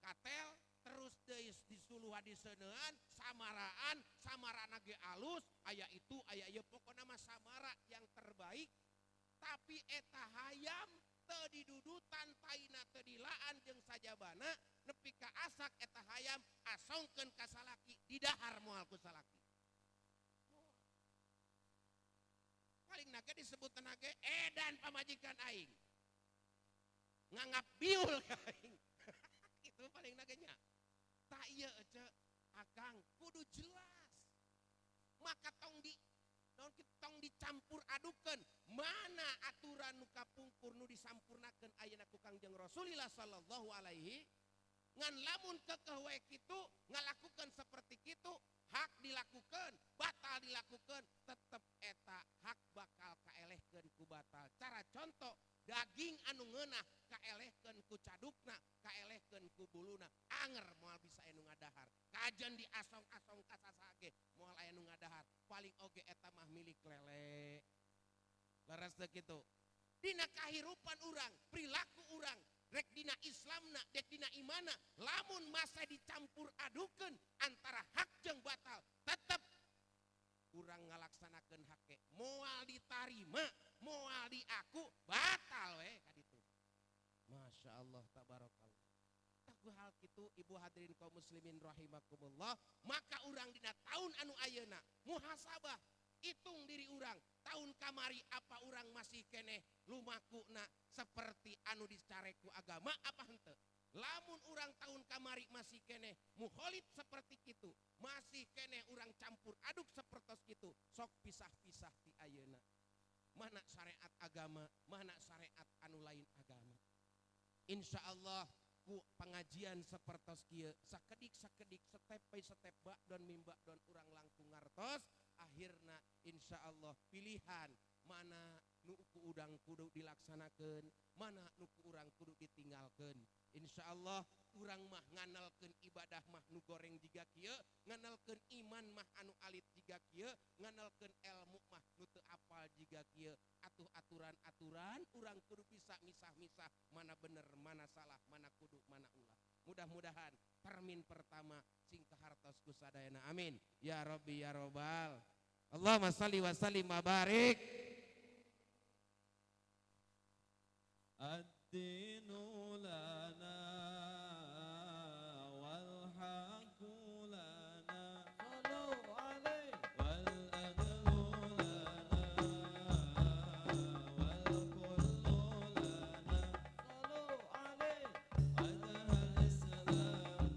katel, terus deui disuluhan diseunean, samaraan, samarana ge alus, aya itu aya ieu pokona mah samara yang terbaik. Tapi eta hayam teu didudutan taina teu dilaan jeung sajabana nepi ka asak eta hayam asongkeun ka salaki didahar moal ku salaki. Paling nage disebut nage edan pamajikan aing. Nganggap biul ka aing. Itu paling nage nya. Tak ieu ece akang kudu jelas. Maka tong di naon kitu tong dicampur adukeun mana aturan nu kapungkur nu disampurnakeun ayeuna ku Kangjeng Rasulillah sallallahu alaihi ngan lamun kekeh we kitu ngalakukeun seperti kitu hak dilakukeun batal dilakukeun tetep eta hak bakal kaelehkeun ku batal. Cara contoh daging anu ngeunah kaelehkeun ku cadukna, kaelehkeun ku buluna, anger moal bisa aya nu ngadahar. Kajen diasong-asong ka sasage moal aya nu ngadahar, paling oge eta mah milik lele. Leres teu kitu? Dina kahirupan urang, perilaku urang, rek dina Islamna, rek dina imana, lamun masa dicampur adukeun antara hak jeung batal, tetep Masya Allah, tabarakallah. Ku hal kitu, ibu hadirin kaum muslimin rahimakumullah, maka urang dina tahun anu ayeuna muhasabah, hitung diri urang tahun kamari, apa urang masih keneh lumakuna seperti anu dicarek ku agama apa henteu. Lamun urang tahun kamari masih keneh mukholid seperti kitu, masih keneh urang campur aduk sepertos kitu, sok pisah-pisah ti ayeuna mana syariat agama, mana syariat anu lain agama. Insya Allah ku pengajian sepertos kieu, sakedik sakedik, step by step, ba'don mim ba'don, urang langkung ngartos. Akhirna insya Allah pilihan mana nu ku urang kudu dilaksanakeun, mana nu ku urang kudu ditinggalkeun. Insya Allah urang mah nganalkeun ibadah mah nu goreng jiga kieu, nganalkeun iman mah anu alit jiga kieu, nganalkeun ilmu mah nu teu apal jiga kieu. Atuh aturan-aturan urang kudu bisa misah-misah mana bener, mana salah, mana kudu, mana ulah. Mudah-mudahan termin pertama sing kahartos ku sadayana. Amin ya rabbi ya robbal. Allahumma salli wa sallim wa barik. Ad-dinu lana wal haqqu lana, sallu alaihi, wal adlu lana wal kullu lana, sallu alaihi, wajhal islam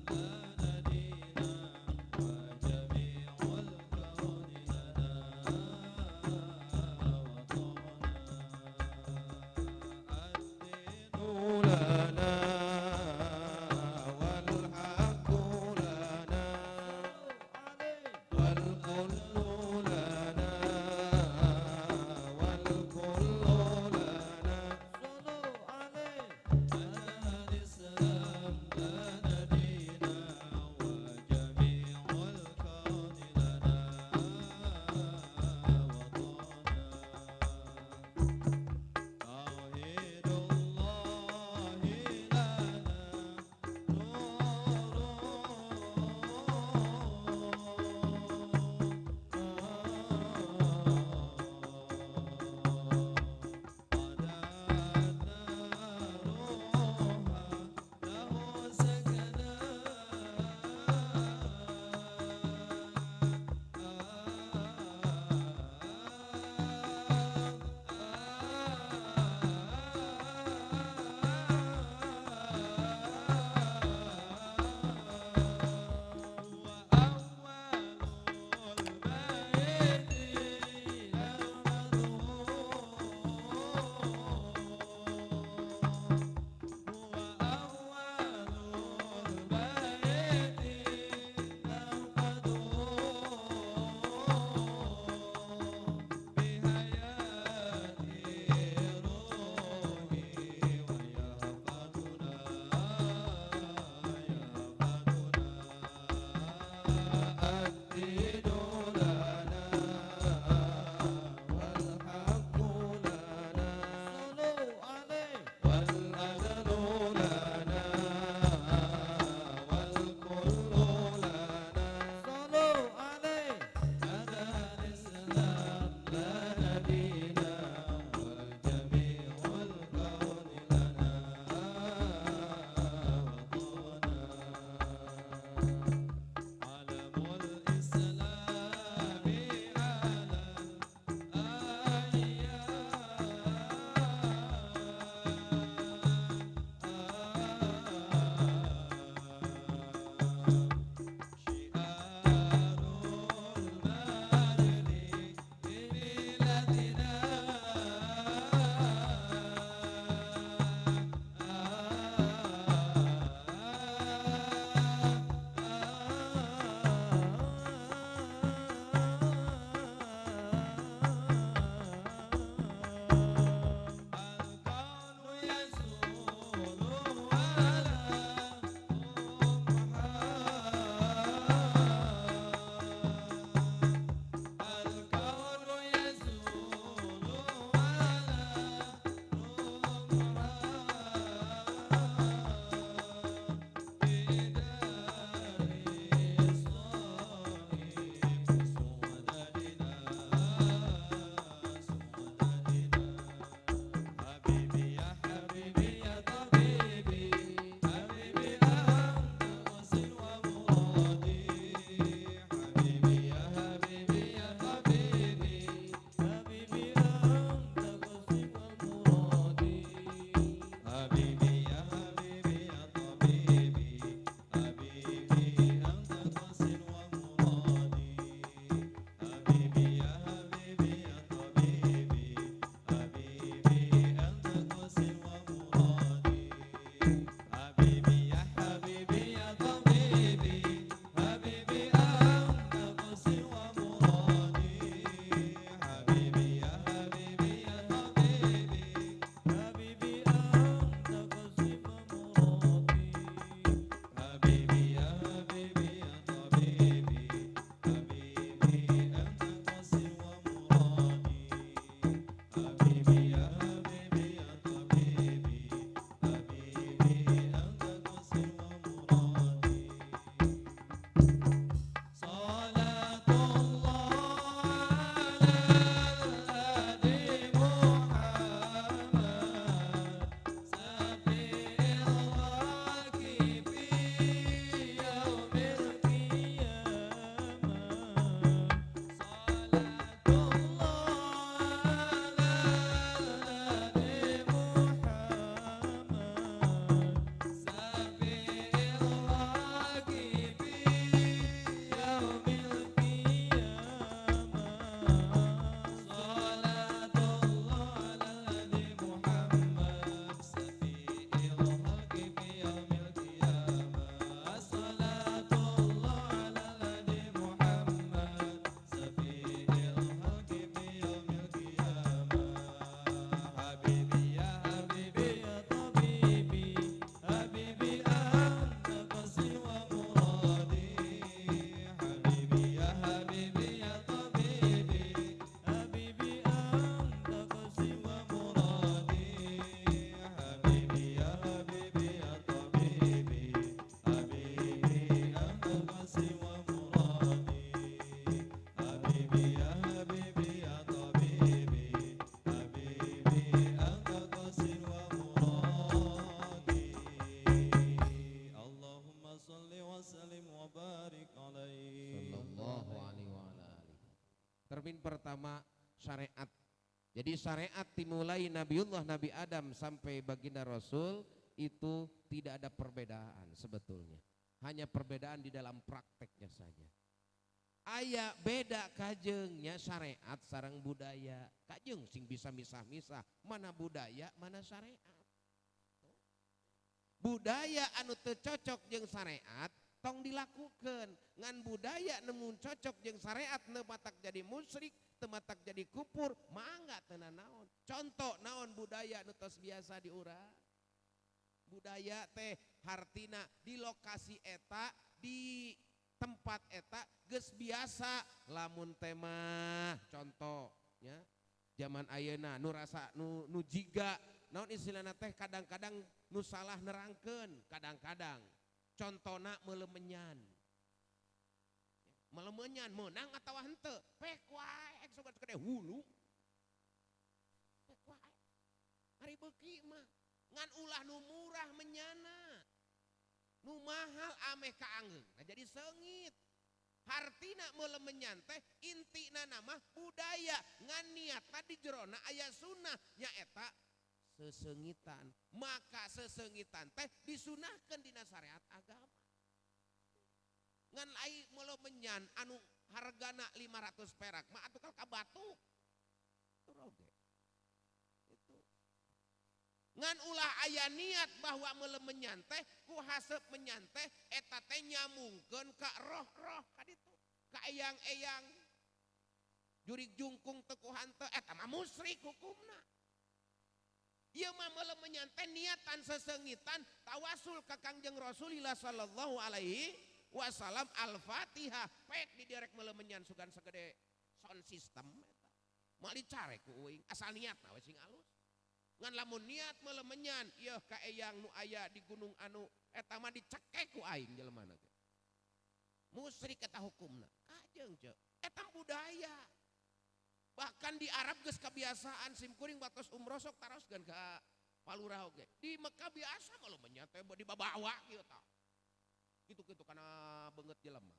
lana dina wa jami'ul kauni lana wa tawna. Ad-dinu lana. Pertama syariat. Jadi syariat dimulai Nabiullah Nabi Adam sampai baginda Rasul itu tidak ada perbedaan sebetulnya. Hanya perbedaan di dalam prakteknya saja. Aya beda kajengnya syariat sareng budaya. Kajeng sing bisa misah-misah mana budaya mana syariat. Budaya anu teu cocok jeung syariat tong dilakukan. Ngan budaya nemu cocok jeung syariat teu matak jadi musyrik, teu matak jadi kupur, mangga teu naon. Contoh naon budaya nu tos biasa di urang. Budaya teh hartina di lokasi eta, di tempat eta geus biasa lamun tema contohnya zaman ayeuna nu rasa nu jiga naon istilahna teh kadang-kadang nu salah nerangkeun kadang-kadang contona meuleum menyan meunang atawa henteu pek wae sok gede hulu pek wae ari beuki mah ngan ulah nu murah menyana nu mahal ameh kaanggeung nah jadi seungit. Hartina meuleum menyan teh intina nama budaya ngan niatna di jerona aya sunnah nyaeta sesengitan. Maka sesengitan teh disunahkeun dina syariat agama. Ngan ai meuleum menyan anu hargana 500 perak mah atuh ka batu. Itu roge. Itu. Ngan ulah aya niat bahwa meuleum menyan teh ku haseup menyan teh eta teh nyamungkeun ka roh-roh ka ditu. Ka eyang-eyang jurig jungkung teu ku hanteu eta mah musyrik hukumna. Ieu mah meuleum menyan teh niatan sesengitan tawasul ka Kangjeng Rasulillah sallallahu alaihi wasallam Al-Fatihah pek di direk meuleum menyan sugan segede sound system eta. Moal dicarek ku uing asal niatna we sing alus. Ngan lamun niat meuleum menyan ieu ka eyang nu aya di gunung anu eta mah dicekek ku aing jelema ge. Musyrik eta hukumna. Kajeng ceuk. Eta budaya. Bahkan di Arab geus kebiasaan sim kuring batos umroh sok taroskeun ka palurah oge. Di Mekah biasa meuleum menyan teh dibabawa kieu tah. Kitu-kitu kana beungeut jelema.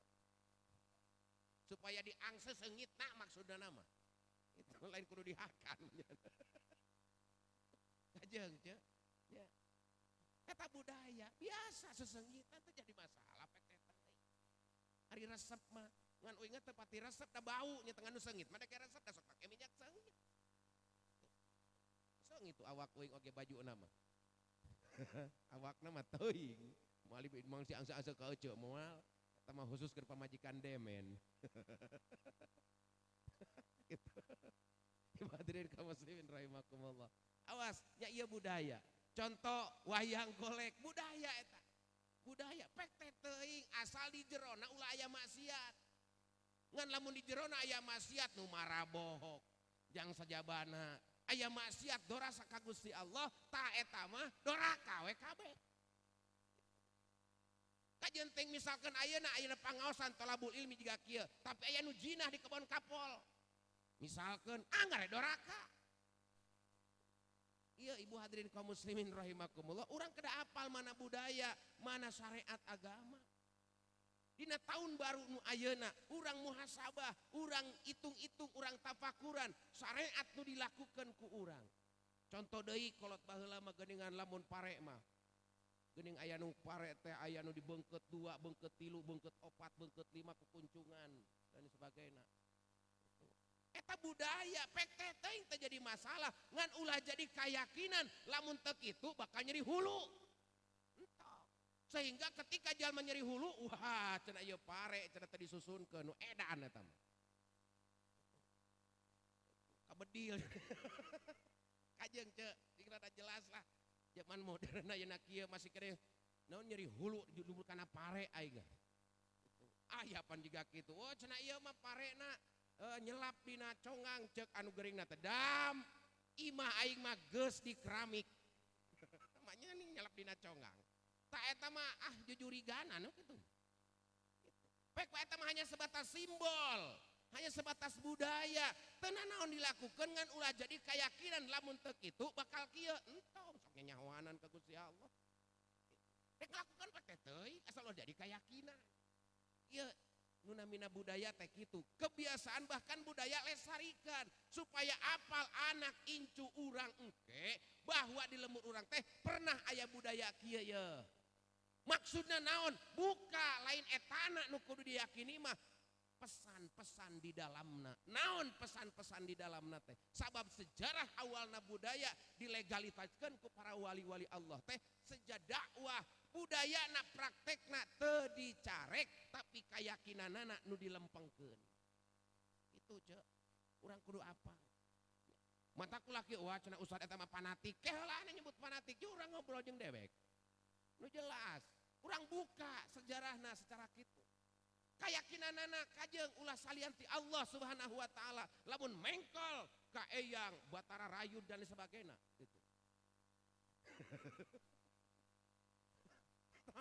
Supaya diangse seungitna maksudna mah. Itu lain kudu dihakan. Kajeng ceuk. Ya. Eta budaya biasa sesengitan teh jadi masalah pek teh. Ari resep mah ngan uing teh pati resep da bau nya tengah nu seungit mah da resep da sok pake minyak seungit. Seungit tuh awak uing oge bajuna mah. Awakna mah teuing. Moal mang si angsa-angsa ka eceu moal eta mah khusus keur pamajikan demen. Gitu. Hadirin kaum muslimin rahimakumullah. Awas, nya ieu budaya. Contoh wayang golek budaya eta. Budaya pek teh teuing asal di jerona ulah aya maksiat. Ngan lamun di jerona aya maksiat nu marabohok, jang sajabana. Aya maksiat dorasa ka Gusti Allah, ta eta mah doraka we kabeh. Kajeun teh misalkan ayeuna ayeuna pangaosan tolabul ilmi jiga kieu, tapi aya nu jinah di kebon kapol. Misalkan anggar doraka. Iya ibu hadirin kaum muslimin rahimakumullah, urang kedah apal mana budaya, mana syariat agama. Dina tahun baru nu ayeuna, urang muhasabah, urang hitung-hitung, urang tafakuran, syariat nu dilakukan ku urang. Contoh deui kolot baheula mah geuningan lamun pare mah. Geuning aya nu pare teh aya nu dibengket 2, bengket 3, bengket 4, bengket 5 ku kuncungan dan sebagainya. Eta budaya pek teh teuing teh jadi masalah ngan ulah jadi keyakinan lamun teu kitu bakal nyeri hulu. Entok. Sehingga ketika jalma nyeri hulu, wah cenah ieu pare cenah teh disusunkeun nu edan eta mah. Kabedil. Kajeng ceu, sing rada jelas lah. Zaman modern ayeuna kieu masih keneh naon nyeri hulu dulur kana pare aing. Aya pan jiga kitu. Oh cenah ieu mah parena nyelap dina conggang cek anu geuringna teh dam imah aing mah geus di keramik. Maknya nih nyelap dina conggang. Ta eta mah ah jujurigan anu kitu. Pek eta mah hanya sebatas simbol, hanya sebatas budaya. Teu nanaon dilakukeun ngan ulah jadi keyakinan lamun teu kitu bakal kieu. Entong sok nyahoanan ka Gusti Allah. Rek nglakukeun pek teh teuing asal ulah jadi keyakinan. Ieu Nu namina budaya teh kitu. Kebiasaan bahkan budaya lestarikan supaya apal anak incu urang engke bahwa di lembur urang teh pernah aya budaya kieu ye. Maksudna naon? Buka lain etana nu kudu diyakini mah pesan-pesan di dalamna. Naon pesan-pesan di dalamna teh? Sabab sejarah awalna budaya dilegalitaskeun ku para wali-wali Allah teh sejak dakwah budaya na praktekna teu dicarek tapi kayakinanana nu dilempengkeun. Itu ce, urang kudu apa? Mata ku laki wah cenah ustad eta mah fanatik. Ke heula nyebut fanatik, jeung urang ngobrol jeung dewek. Nu jelas, urang buka sejarahna secara kitu. Kayakinanana kajeng ulah salian ti Allah Subhanahu wa taala, lamun mengkol ka eyang Batara Rayun dan sebagainya gitu.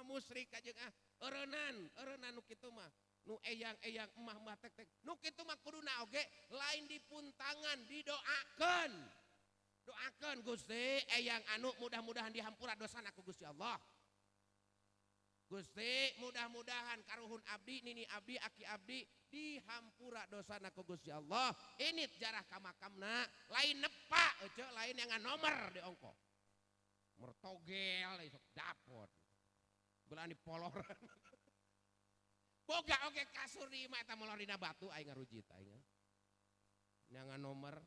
Musyrik kajeng ah eureunnan, eureunnan nu kitu mah, nu eyang-eyang emah-emah tek-tek. Nu kitu mah kuduna oge lain dipuntangan, didoakeun. Doakeun Gusti eyang anu mudah-mudahan dihampura dosana ku Gusti Allah. Gusti mudah-mudahan karuhun abdi, nini abdi, aki abdi dihampura dosana ku Gusti Allah. Ini jarah ka makamna, lain nepa ece, lain yang nomor di ongko. Mertogel sok dapot. Belah di poloran. Boga oge kasur di imah eta molor dina batu aing ngarujit aing. Nyangan nomor.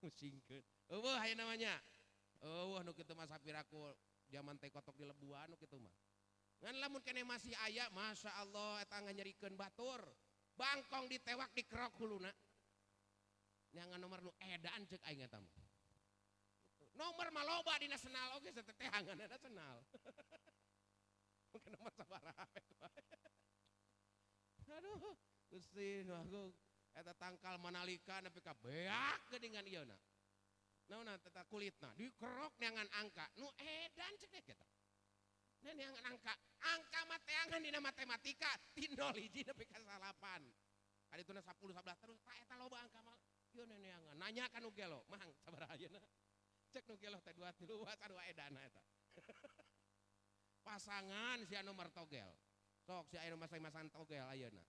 Musingkeun. Eueuh aya namanya. Eueuh nu kitu mah sapiraku zaman teh kotok di lebuan nu kitu mah. Ngan lamun keneh masih aya, Masya Allah eta nganyerikeun batur. Bangkong ditewak dikerok huluna. Nyangan nomor nu edan ceuk aing eta mah. Nomor mah loba dina senal oge satetehangan dina senal. Mungkin nomor sabaraha wae. Aduh, Gusti nu agung eta tangkal manalika nepi ka beak geuningan ieu na. Naon eta kulitna dikerok neangan angka nu edan cek deh eta. Neangan angka, angka mah teangan dina matematika ti 0 hiji nepi ka 9. Kadituna 10 11 terus tah eta loba angka mah. Ieu neangan nanya ka nu gelo, mang sabaraha ayeuna. Cek nu gelo teh 2 3 sarua edana eta. Pasangan si anu martogel. Sok si anu masang-masang togel ayeuna.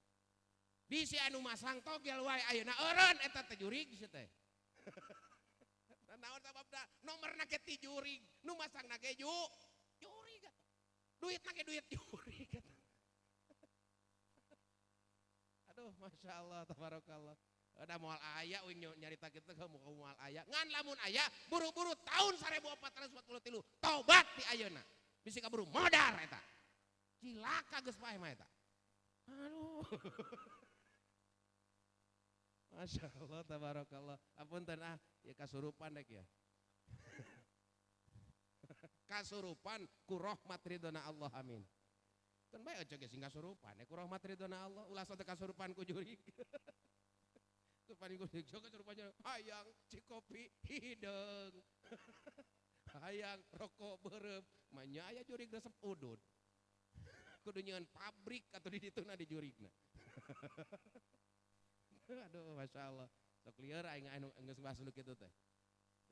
Bisi anu masang togel wae ayeuna eureun eta teh jurig si teh. Naon sababna nomorna ge ti jurig, nu masangna ge jurig atuh. Duitna ge duit jurig atuh. Aduh, Masya Allah, tabarakallah. Ada moal aya uing nyarita kitu ke moal aya. Ngan lamun aya buru-buru tahun 1443 tobat di ayeuna. Bisi kaburu modar eta. Cilaka geus paeh mah eta. Aduh. Masya Allah, tabarakallah. Apunten ah, ya kasurupan dek ya. Kasurupan ku rahmat ridona Allah, amin. Kan bae aja ge sing kasurupan, ku rahmat ridona Allah, ulah sampe kasurupan ku jurig. Kasurupan ku jurig, kasurupannya hayang cikopi hideung. Hayang rokok beureum, manya aya jurig resep udud. Kudu nyieun pabrik atuh di dituna di jurigna. Aduh, Masya Allah. Sok lieur aing anu geus bahas nu kitu teh.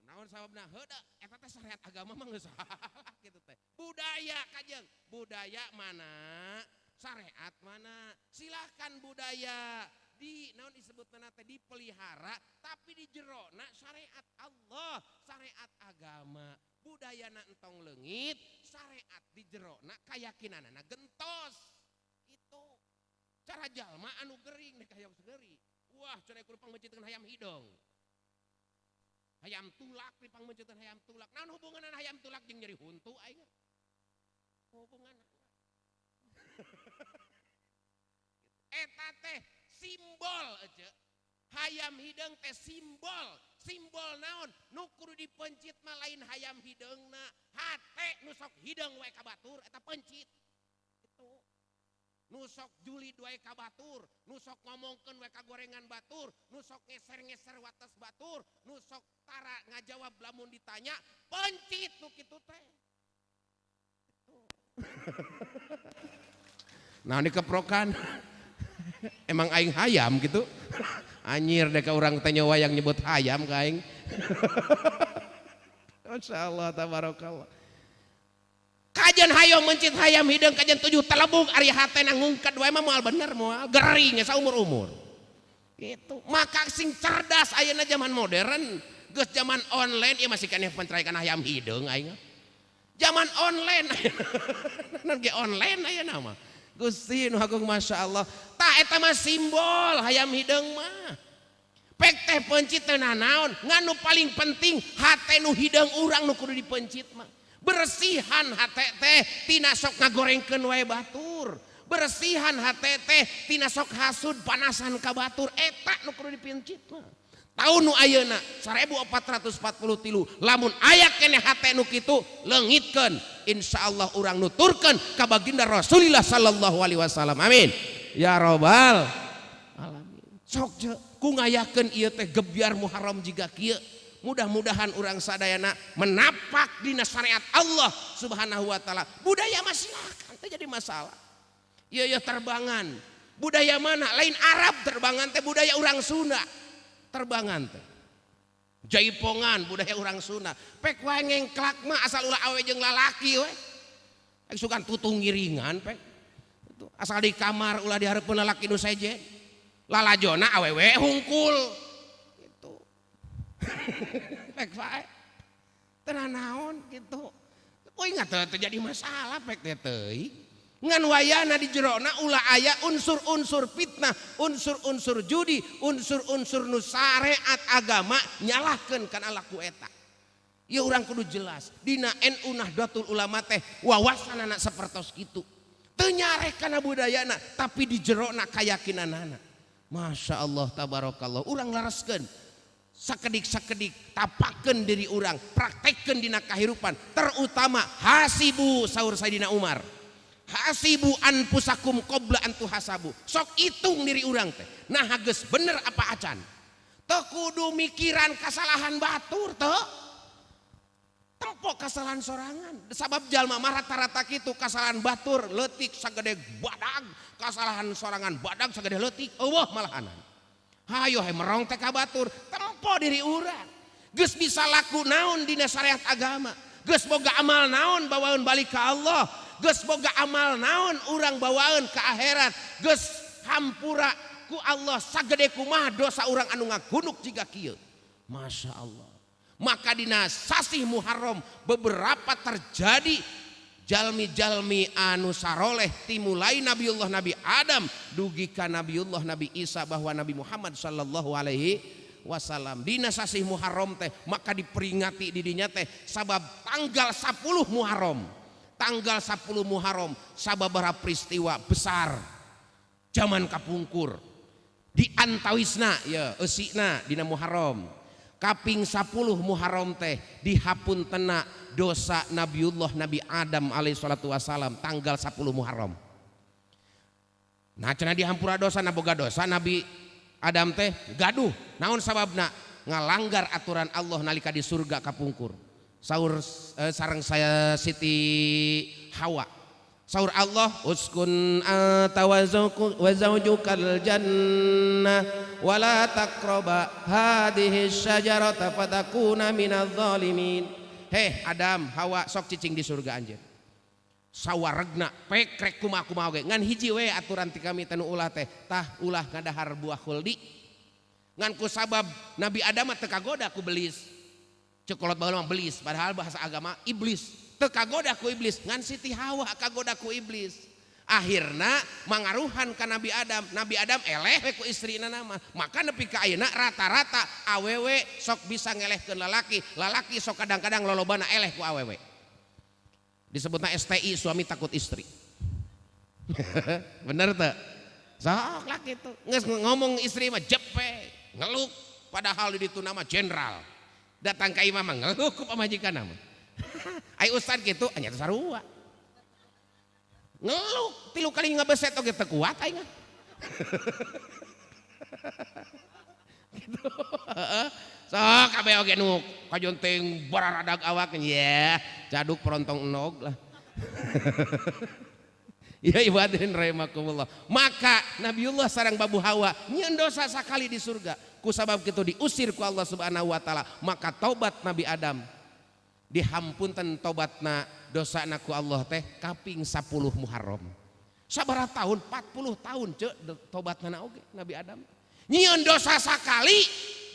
Naon sababna? Heuda eta teh syariat agama mah geus salah kitu teh. Budaya kajeng, budaya mana? Syariat mana? Silahkan budaya di naon disebutna teh dipelihara tapi di jerona syariat Allah, syariat agama. Budayana entong leungit, syariat di jerona kayakinanana gentos. Itu cara jalma anu gering nek hayam segeri. Wah, cenah kudu pangmenciteun hayam hideung. Hayam tulak dipangmenciteun hayam tulak. Naon hubunganna hayam tulak jeung nyeri huntu aing? Hubunganna. Eta teh simbol aja. Hayam hideung teh simbol. Simbol naon? Nu kudu dipencit mah lain hayam hideungna. Hate nu sok hideung wae ka batur eta pencit. Gitu. Nu sok julid wae ka batur, nu sok ngomongkeun wae ka gorengan batur, nu sok ngeser-ngeser wates batur, nu sok tara ngajawab lamun ditanya, pencit nu kitu teh. Gitu. Nah ini keprokan. Emang aing hayam gitu. Anjir deh ka urang teh nyawa yang nyebut hayam ka aing. Masya Allah, tabarakallah. Kajen hayo mencit hayam hideung kajen 7 telebug ari hatena ngungked wae mah moal bener moal gering saumur-umur. Gitu. Maka sing cerdas ayeuna zaman modern, geus zaman online ieu masih keneh penceraikan hayam hideung aing. Zaman online ayeuna ge online ayeuna mah. Gusti nu agung Masya Allah. Tah eta mah simbol hayam hideung mah. Pek teh pencit teu nanaon, ngan nu paling penting hate nu hideung urang nu kudu dipencit mah. Bersihan hate teh tina sok ngagorengkeun wae batur. Bersihan hate teh tina sok hasud panasan ka batur, eta nu kudu dipencit mah. Taun nu ayeuna 1443 lamun aya keneh hate nu kitu leungitkeun, insyaallah urang nuturkeun ka baginda Rasulillah sallallahu alaihi wasallam. Amin ya robbal alamin. Sok je ku ngayakeun ieu teh gebyar Muharram jiga kieu. Mudah-mudahan urang sadayana menapak dina syariat Allah Subhanahu wa taala. Budaya mah silakan teu jadi masalah. Ieu ieu terbangan. Budaya mana? Lain Arab terbangan teh budaya urang Sunda. Terbangan teh. Jaipongan budaya urang Sunda. Pek wae ngengklak mah asal ulah awe jeung lalaki we. Ek sugan tutung ngiringan pek. Asal di kamar ulah dihareupeun lalaki nu sejen. Lalajona awewe hungkul. Gitu. Pek wae. Teu naon gitu. Oh ingat teu jadi masalah pek teh teuing. Ngan wayana di jerona ulah aya unsur-unsur fitnah, unsur-unsur judi, unsur-unsur nu syariat agama nyalahkeun kana laku eta. Ieu urang kudu jelas dina NU Nahdlatul Ulama teh wawasanana sapertos kitu. Teu nyarek kana budayana tapi di jerona kayakinanana. Masya Allah tabarakallah urang lareskeun sakedik-sakedik tapakeun diri urang, praktekkeun dina kahirupan, terutama hasibu saur Sayyidina Umar. Hasibu anfusakum qabla an tuhasabu. Sok hitung diri urang teh. Nah geus bener apa acan? Teu kudu mikiran kasalahan batur teu. Tempo kasalahan sorangan. Sabab jalma mah rata-rata kitu kasalahan batur leutik sagede badag, kasalahan sorangan badag sagede leutik, eueuh malahanan. Hayo he merong teh ka batur, tempo diri urang. Geus bisa laku naon dina syariat agama. Geus boga amal naon bawaeun balik ka Allah. Geus boga amal naon urang bawaeun ka akhirat. Geus hampura ku Allah sagede kumaha dosa urang anu ngagunuk jiga kieu. Masya Allah. Maka dina sasih Muharram beberapa terjadi jalmi-jalmi anu saroleh timulai Nabiullah Nabi Adam dugi ka Nabiullah Nabi Isa bahwa Nabi Muhammad sallallahu alaihi wasallam. Dina sasih Muharram teh maka diperingati didinya teh sabab tanggal 10 Muharram. Tanggal 10 Muharram sababaraha peristiwa besar zaman kapungkur di antawisna ya eusina dina Muharram. Kaping 10 Muharram teh dihapuntena dosa Nabiullah Nabi Adam alaihi salatu wasalam tanggal 10 Muharram. Nah cenah dihampura dosa na boga dosa Nabi Adam teh gaduh naon sababna ngalanggar aturan Allah nalika di surga kapungkur. Saur sareng saya Siti Hawa. Saur Allah uskun anta wa zawjukal jannah wala taqraba hadhihi syajarata fatakuna minadh dhalimin. Heh Adam, Hawa sok cicing di surga anjeun. Sawaregna pekrek kumaha-kumaha oge ngan hiji we aturan ti kami teh nu ulah teh tah ulah ngadahar buah khuldi. Ngan ku sabab Nabi Adam mah teu kagoda ku belis. Cekolot baheula mah belis padahal bahasa agama iblis. Teu kagoda ku iblis ngan Siti Hawa kagoda ku iblis. Akhirna mangaruhan ka Nabi Adam. Nabi Adam eleh we ku istrina mah. Maka nepi ka ayeuna rata-rata awewe sok bisa ngelehkeun lalaki, lalaki sok kadang-kadang lolobana eleh ku awewe. Disebutna STI suami takut istri. Bener teu? Sok lah kitu. Geus ngomong istri mah jepe, ngeluk padahal di ditu nama jenderal. Datang ka imah mah ngeluh ku pamajikan mah. Ai ustad kitu nya teh sarua. Ngeluh 3 kali ngabeset oge teu kuat aing mah. Gitu. Sok kabeh oge nu kajonteng bararadag awak ya, caduk perontong enog lah. Ya ibadin rahimakumullah. Maka Nabiullah sareng Babu Hawa nyieun dosa sakali di surga. Ku sabab kitu diusir ku Allah Subhanahu wa taala, maka taubat Nabi Adam dihampunten tobatna Dosana ku Allah teh kaping 10 Muharram. Sabaraha tahun? 40 tahun cek tobatna oge Nabi Adam. Nyieun dosa sakali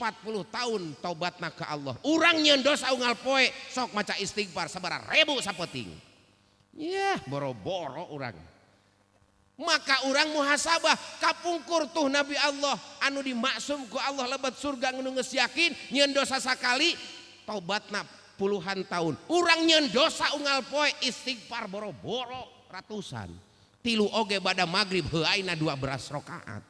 40 tahun tobatna ka Allah. Urang nyieun dosa unggal poe sok maca istighfar sabaraha ribu sapeting. Yah, boro-boro urang. Maka urang muhasabah kapungkur tuh Nabi Allah anu dimaksum ku Allah lebet surga nu geus yakin nyieun dosa sakali tobatna puluhan tahun. Urang nyieun dosa unggal poe istighfar boro-boro ratusan. Tilu oge bada magrib heuaina 12 rakaat.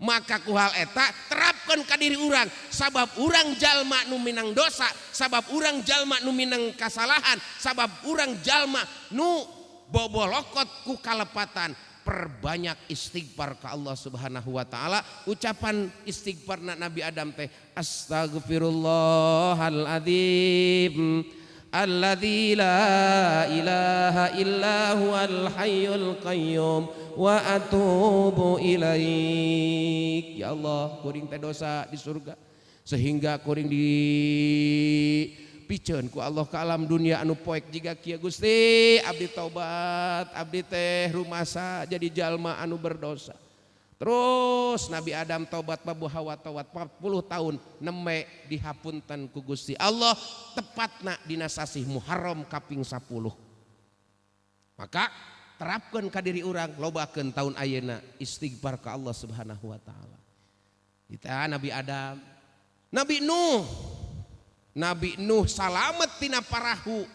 Maka ku hal eta terapkan ka diri urang, sabab urang jalma nu minang dosa, sabab urang jalma nu minang kasalahan, sabab urang jalma nu bobolokot ku kalepatan. Perbanyak istighfar ka Allah Subhanahu wa taala. Ucapan istighfarna Nabi Adam teh astagfirullahaladzim alladzi la ilaha illa huwal hayyul qayyum wa atubu ilaik. Ya Allah, kuring teh dosa di surga sehingga kuring di piceun ku Allah ke alam dunia anu poek jiga kieu. Gusti, abdi taubat, abdi teh rumasa jadi jalma anu berdosa. Terus Nabi Adam taubat, Babu Hawa taubat 40 tahun nembe dihapunten ku Gusti Allah tepatna dina sasih Muharram kaping 10. Maka terapkan ka diri urang, lobakeun tahun ayeuna istighfar ka Allah Subhanahu wa taala. Kita Nabi Adam, Nabi Nuh. Nabi Nuh salamet tina parahu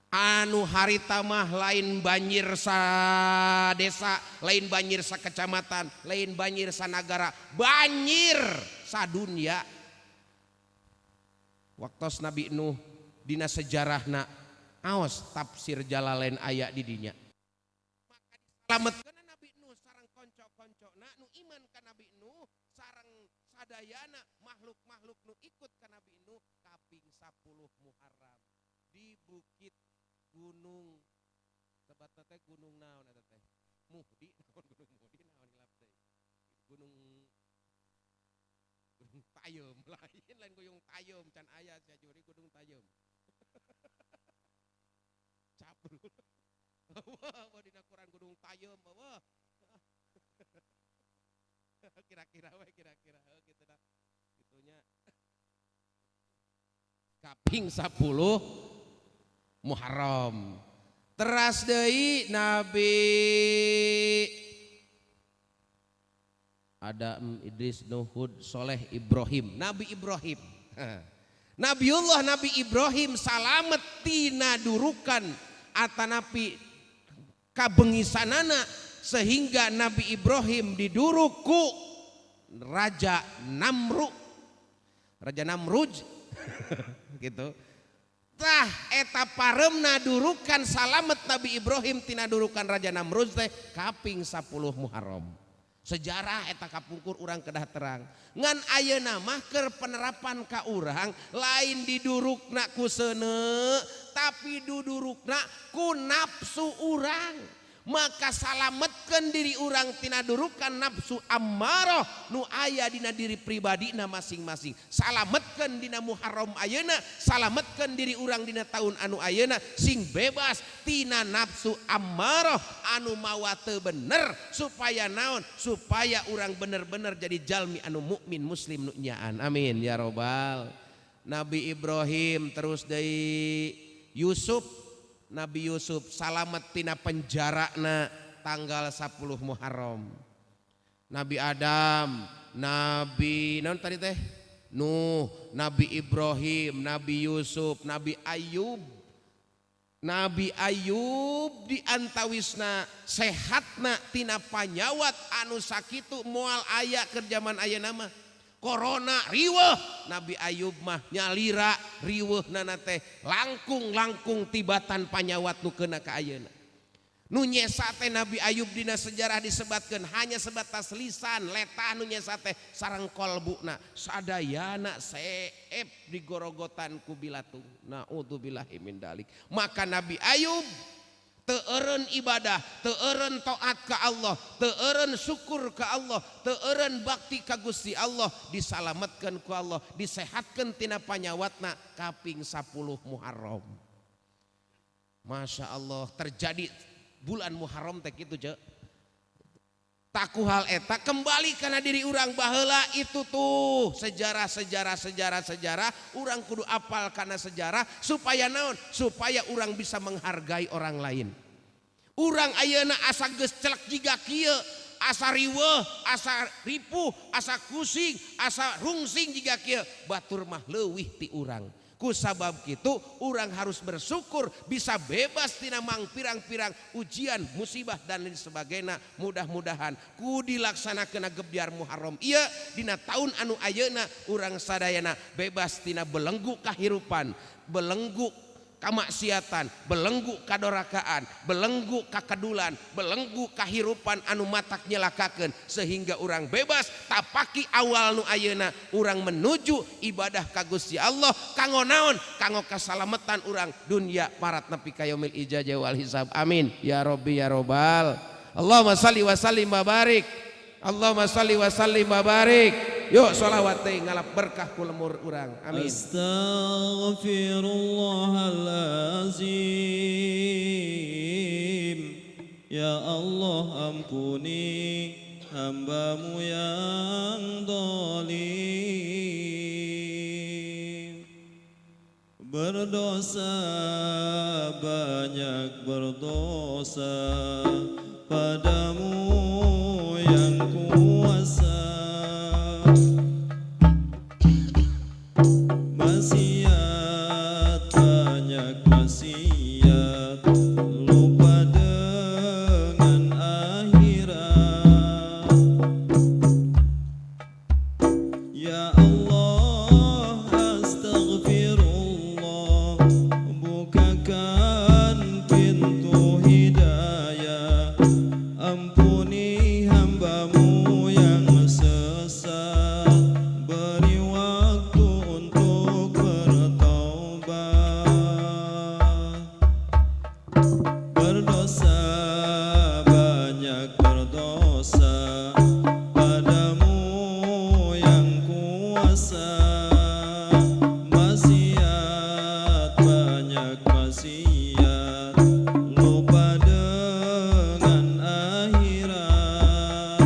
anu harita mah lain banjir sa desa, lain banjir sa kecamatan, lain banjir sa nagara, banjir sa dunia. Waktos Nabi Nuh dina sejarahna aos tafsir Jalalain aya di dinya. Maka disalametkeun Nabi Nuh sareng konco-koncona nu iman ka Nabi Nuh sareng sadayana makhluk-makhluk nu ikut ka Nabi Nuh kaping 10 Muharram di bukit gunung sebatna teh gunung naon eta teh? Muhdi naon gunung Muhdi naon hilap teh? Gunung Gunung Tayem lain lain gunung Tayem can aya sia juri gunung Tayem. Caprul. Wah, dina Quran gunung Tayem wah. Kira-kira we kira-kira gitu dah. Gitunya. Kaping 10 Muharram. Teras deui Nabi Adam, Idris, Nuh, Hud, Soleh, Ibrahim. Nabi Ibrahim. Nabiullah Nabi Ibrahim salamet tina durukan atanapi kabengisanana sehingga Nabi Ibrahim diduruk ku Raja Namru. Raja Namruj gitu. Tah eta paremna durukan salamet Nabi Ibrahim tina durukan Raja Namrud teh kaping 10 Muharram. Sejarah eta kapungkur urang kedah terang. Ngan ayeuna mah keur penerapan ka urang lain didurukna ku seuneu tapi dudurukna ku nafsu urang. Maka salametkeun diri urang tina durukan nafsu ammarah nu aya dina diri pribadina masing-masing. Salametkeun dina Muharram ayeuna, salametkeun diri urang dina tahun anu ayeuna sing bebas tina nafsu ammarah anu mawa teu bener supaya naon? Supaya urang bener-bener jadi jalmi anu mukmin muslim nu nyaan. Amin ya robbal. Nabi Ibrahim terus deui Yusuf. Nabi Yusuf salamet tina penjarana tanggal 10 Muharram. Nabi Adam, Nabi naon tadi teh? Nuh, Nabi Ibrahim, Nabi Yusuf, Nabi Ayub. Nabi Ayub diantawisna sehatna tina panyawat anu sakitu moal aya keur zaman ayeuna mah. Corona riweuh, Nabi Ayub mah nyalira riweuhnana teh langkung-langkung tibatan panyawat nu keuna ka ayeuna. Nu nyesa teh Nabi Ayub dina sejarah disebatkeun hanya sebatas lisan letah nu nyesa teh sareng kolbuna sadayana seep digorogotan ku bilatung. Naudzubillahi min dalik. Maka Nabi Ayub Teu eureun ibadah, teu eureun taat ka Allah, teu eureun syukur ka Allah, teu eureun bakti ka Gusti Allah, disalametkeun ku Allah, disehatkeun tina panyawatna kaping 10 Muharram. Masya Allah, terjadi bulan Muharram teh kitu ce. Taku hal eta kembali kana diri urang baheula itu tuh sejarah sejarah sejarah sejarah urang kudu apal kana sejarah supaya naon, supaya urang bisa menghargai orang lain. Urang ayeuna asa geus celek jiga kieu, asa riweuh, asa ripuh, asa kusing, asa rungsing jiga kieu, batur mah leuwih ti urang. Ku sabab kitu urang harus bersyukur bisa bebas tina mangpirang-pirang ujian, musibah dan lain sebagainya. Mudah-mudahan ku dilaksanakeun gebyar Muharram ieu dina taun anu ayeuna urang sadayana bebas tina belenggu kahirupan, belenggu kamaksiatan, belenggu kadorakaan, belenggu kakedulan, belenggu kahirupan anu matak nyelakakeun sehingga urang bebas tapaki awal nu ayeuna urang menuju ibadah ka Gusti Allah kanggo naon, kanggo kasalametan urang dunia parat nepi ka yaumil ijazah wal hisab. Amin ya rabbi ya robbal. Allahumma shalli wa sallim wa barik. Allahumma shalli wa sallim wa barik. Yuk sholawat teh ngalap berkah ku lemur urang. Amin. Astaghfirullahalazim. Ya Allah ampuni hambamu yang dolim. Berdosa banyak berdosa padamu yang kuasa. Maksiat banyak maksiat, lupa dengan akhirat. Ya Allah astaghfirullah, bukakan pintu hidayah, ampuni hambamu yang sesat, beri waktu untuk bertaubat. Berdosa banyak berdosa padamu yang kuasa. Maksiat banyak maksiat, lupa dengan akhirat.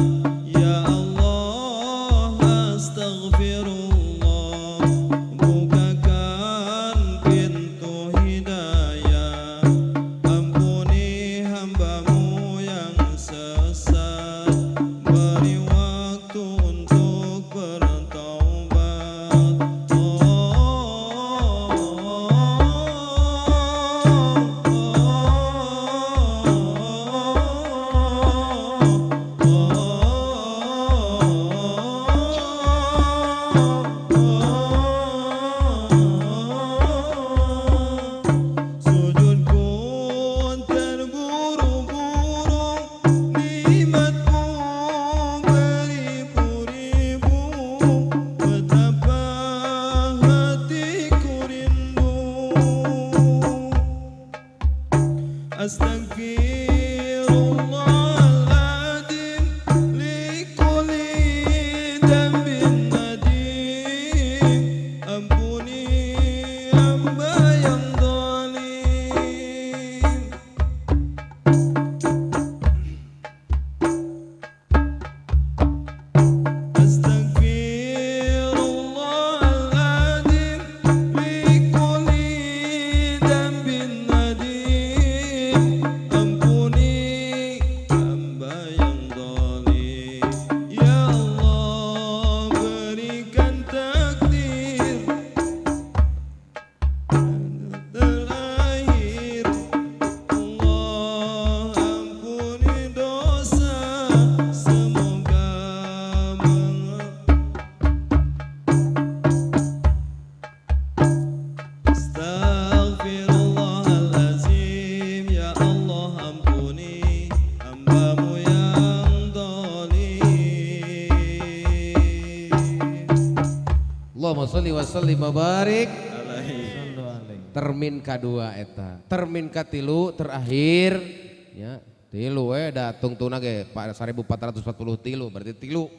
Ya Allah astaghfirullah, bukakan pintu hidayah, ampuni hambamu yang sesat, beri waktu untuk bertaubat. Sujudku terburu-buru, nikmatmu beribu-ribu, betapa hatiku rindu. Astaghfirullahaladzim, likulli dzambin nadim, ampuni hamba yang zalim. Astaghfirullahaladzim, likulli dzambin nadim, ampuni hamba yang zalim. Ya Allah berikan takdir terakhir, Allah ampuni dosa, semoga Astaghfirullahalazim, ya Allah ampuni hambamu yang zalim. Allahumma shalli wa sallim wa barik. Alaihi. Sallu alaihi. Termin kadua eta. Termin katilu terakhir ya, tilu we da tungtungna ge 1443 berarti tilu.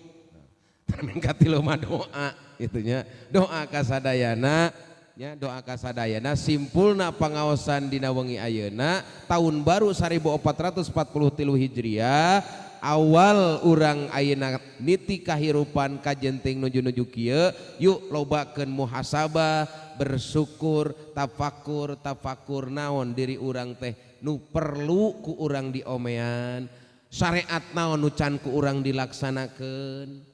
Termin katilu mah doa itunya. Doa kasadayana ya, doa kasadayana simpulna pangaosan dina wengi ayeuna tahun baru 1443 Hijriah awal urang ayeuna niti kahirupan kajenting nuju-nuju kieu yuk lobakeun muhasabah bersyukur tafakur tafakur naon diri urang teh nu perlu ku urang diomean syariat naon nu can ku urang dilaksanakeun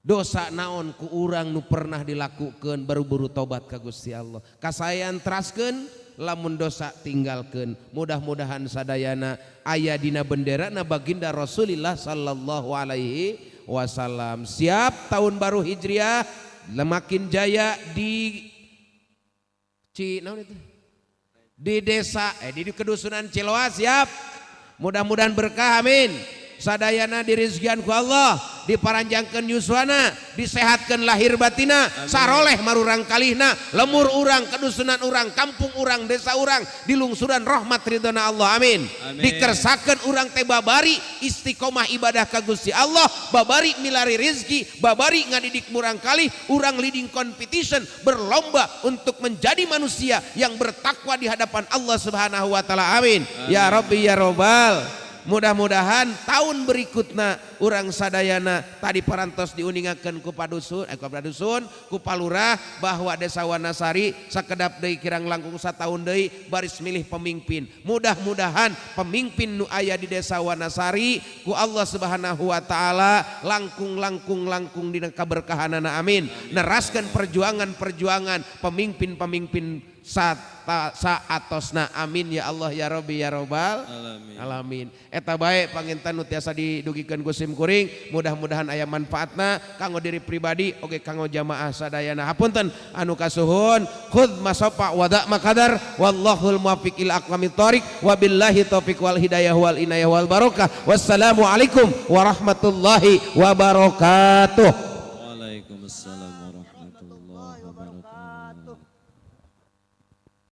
dosa naon ku urang nu pernah dilakukan baru-baru tobat ka Gusti Allah kasayan teraskeun lamun dosa tinggalkeun mudah-mudahan sadayana aya dina bendera na baginda Rasulullah sallallahu alaihi wasallam. Siap tahun baru Hijriah lemakin jaya di Ci naon itu di desa di kedusunan Ciloa siap mudah-mudahan berkah amin. Sadayana dirizkian ku Allah diparanjangkeun yuswana disehatkeun lahir batina saroleh marurang kalihna lemur urang kedusunan urang kampung urang desa urang dilungsuran rahmat ridhona Allah amin, amin. Dikersakeun urang teh babari istiqomah ibadah ka Gusti Allah babari milari rizki babari ngadidik murang kalih urang leading competition berlomba untuk menjadi manusia yang bertakwa di hadapan Allah Subhanahu wa taala amin, amin. Ya Rabbi ya Robbal. Mudah-mudahan tahun berikutnya urang sadayana tadi parantos diuningakeun ku padusun ku padusun ku palurah bahwa desa Wanasari sakedap deui kirang langkung sataun deui baris milih pemimpin. Mudah-mudahan pemimpin nu aya di desa Wanasari ku Allah Subhanahu wa taala langkung-langkung langkung dina kaberkahanana amin. Neraskeun perjuangan-perjuangan pemimpin-pemimpin saatosna amin ya Allah ya Rabbi ya Robbal alamin. Alamin. Eta bae panginten nu tiasa didugikeun ku sim kuring mudah-mudahan aya manfaatna kanggo diri pribadi oge kanggo jamaah sadayana. Hapunten anu kasuhun khudz masofa wada makadar wallahul muwaffiq ila aqwamit thoriq wabillahi taufik wal hidayah wal inayah wal barokah. Wassalamualaikum warahmatullahi wabarakatuh. Waalaikumsalam.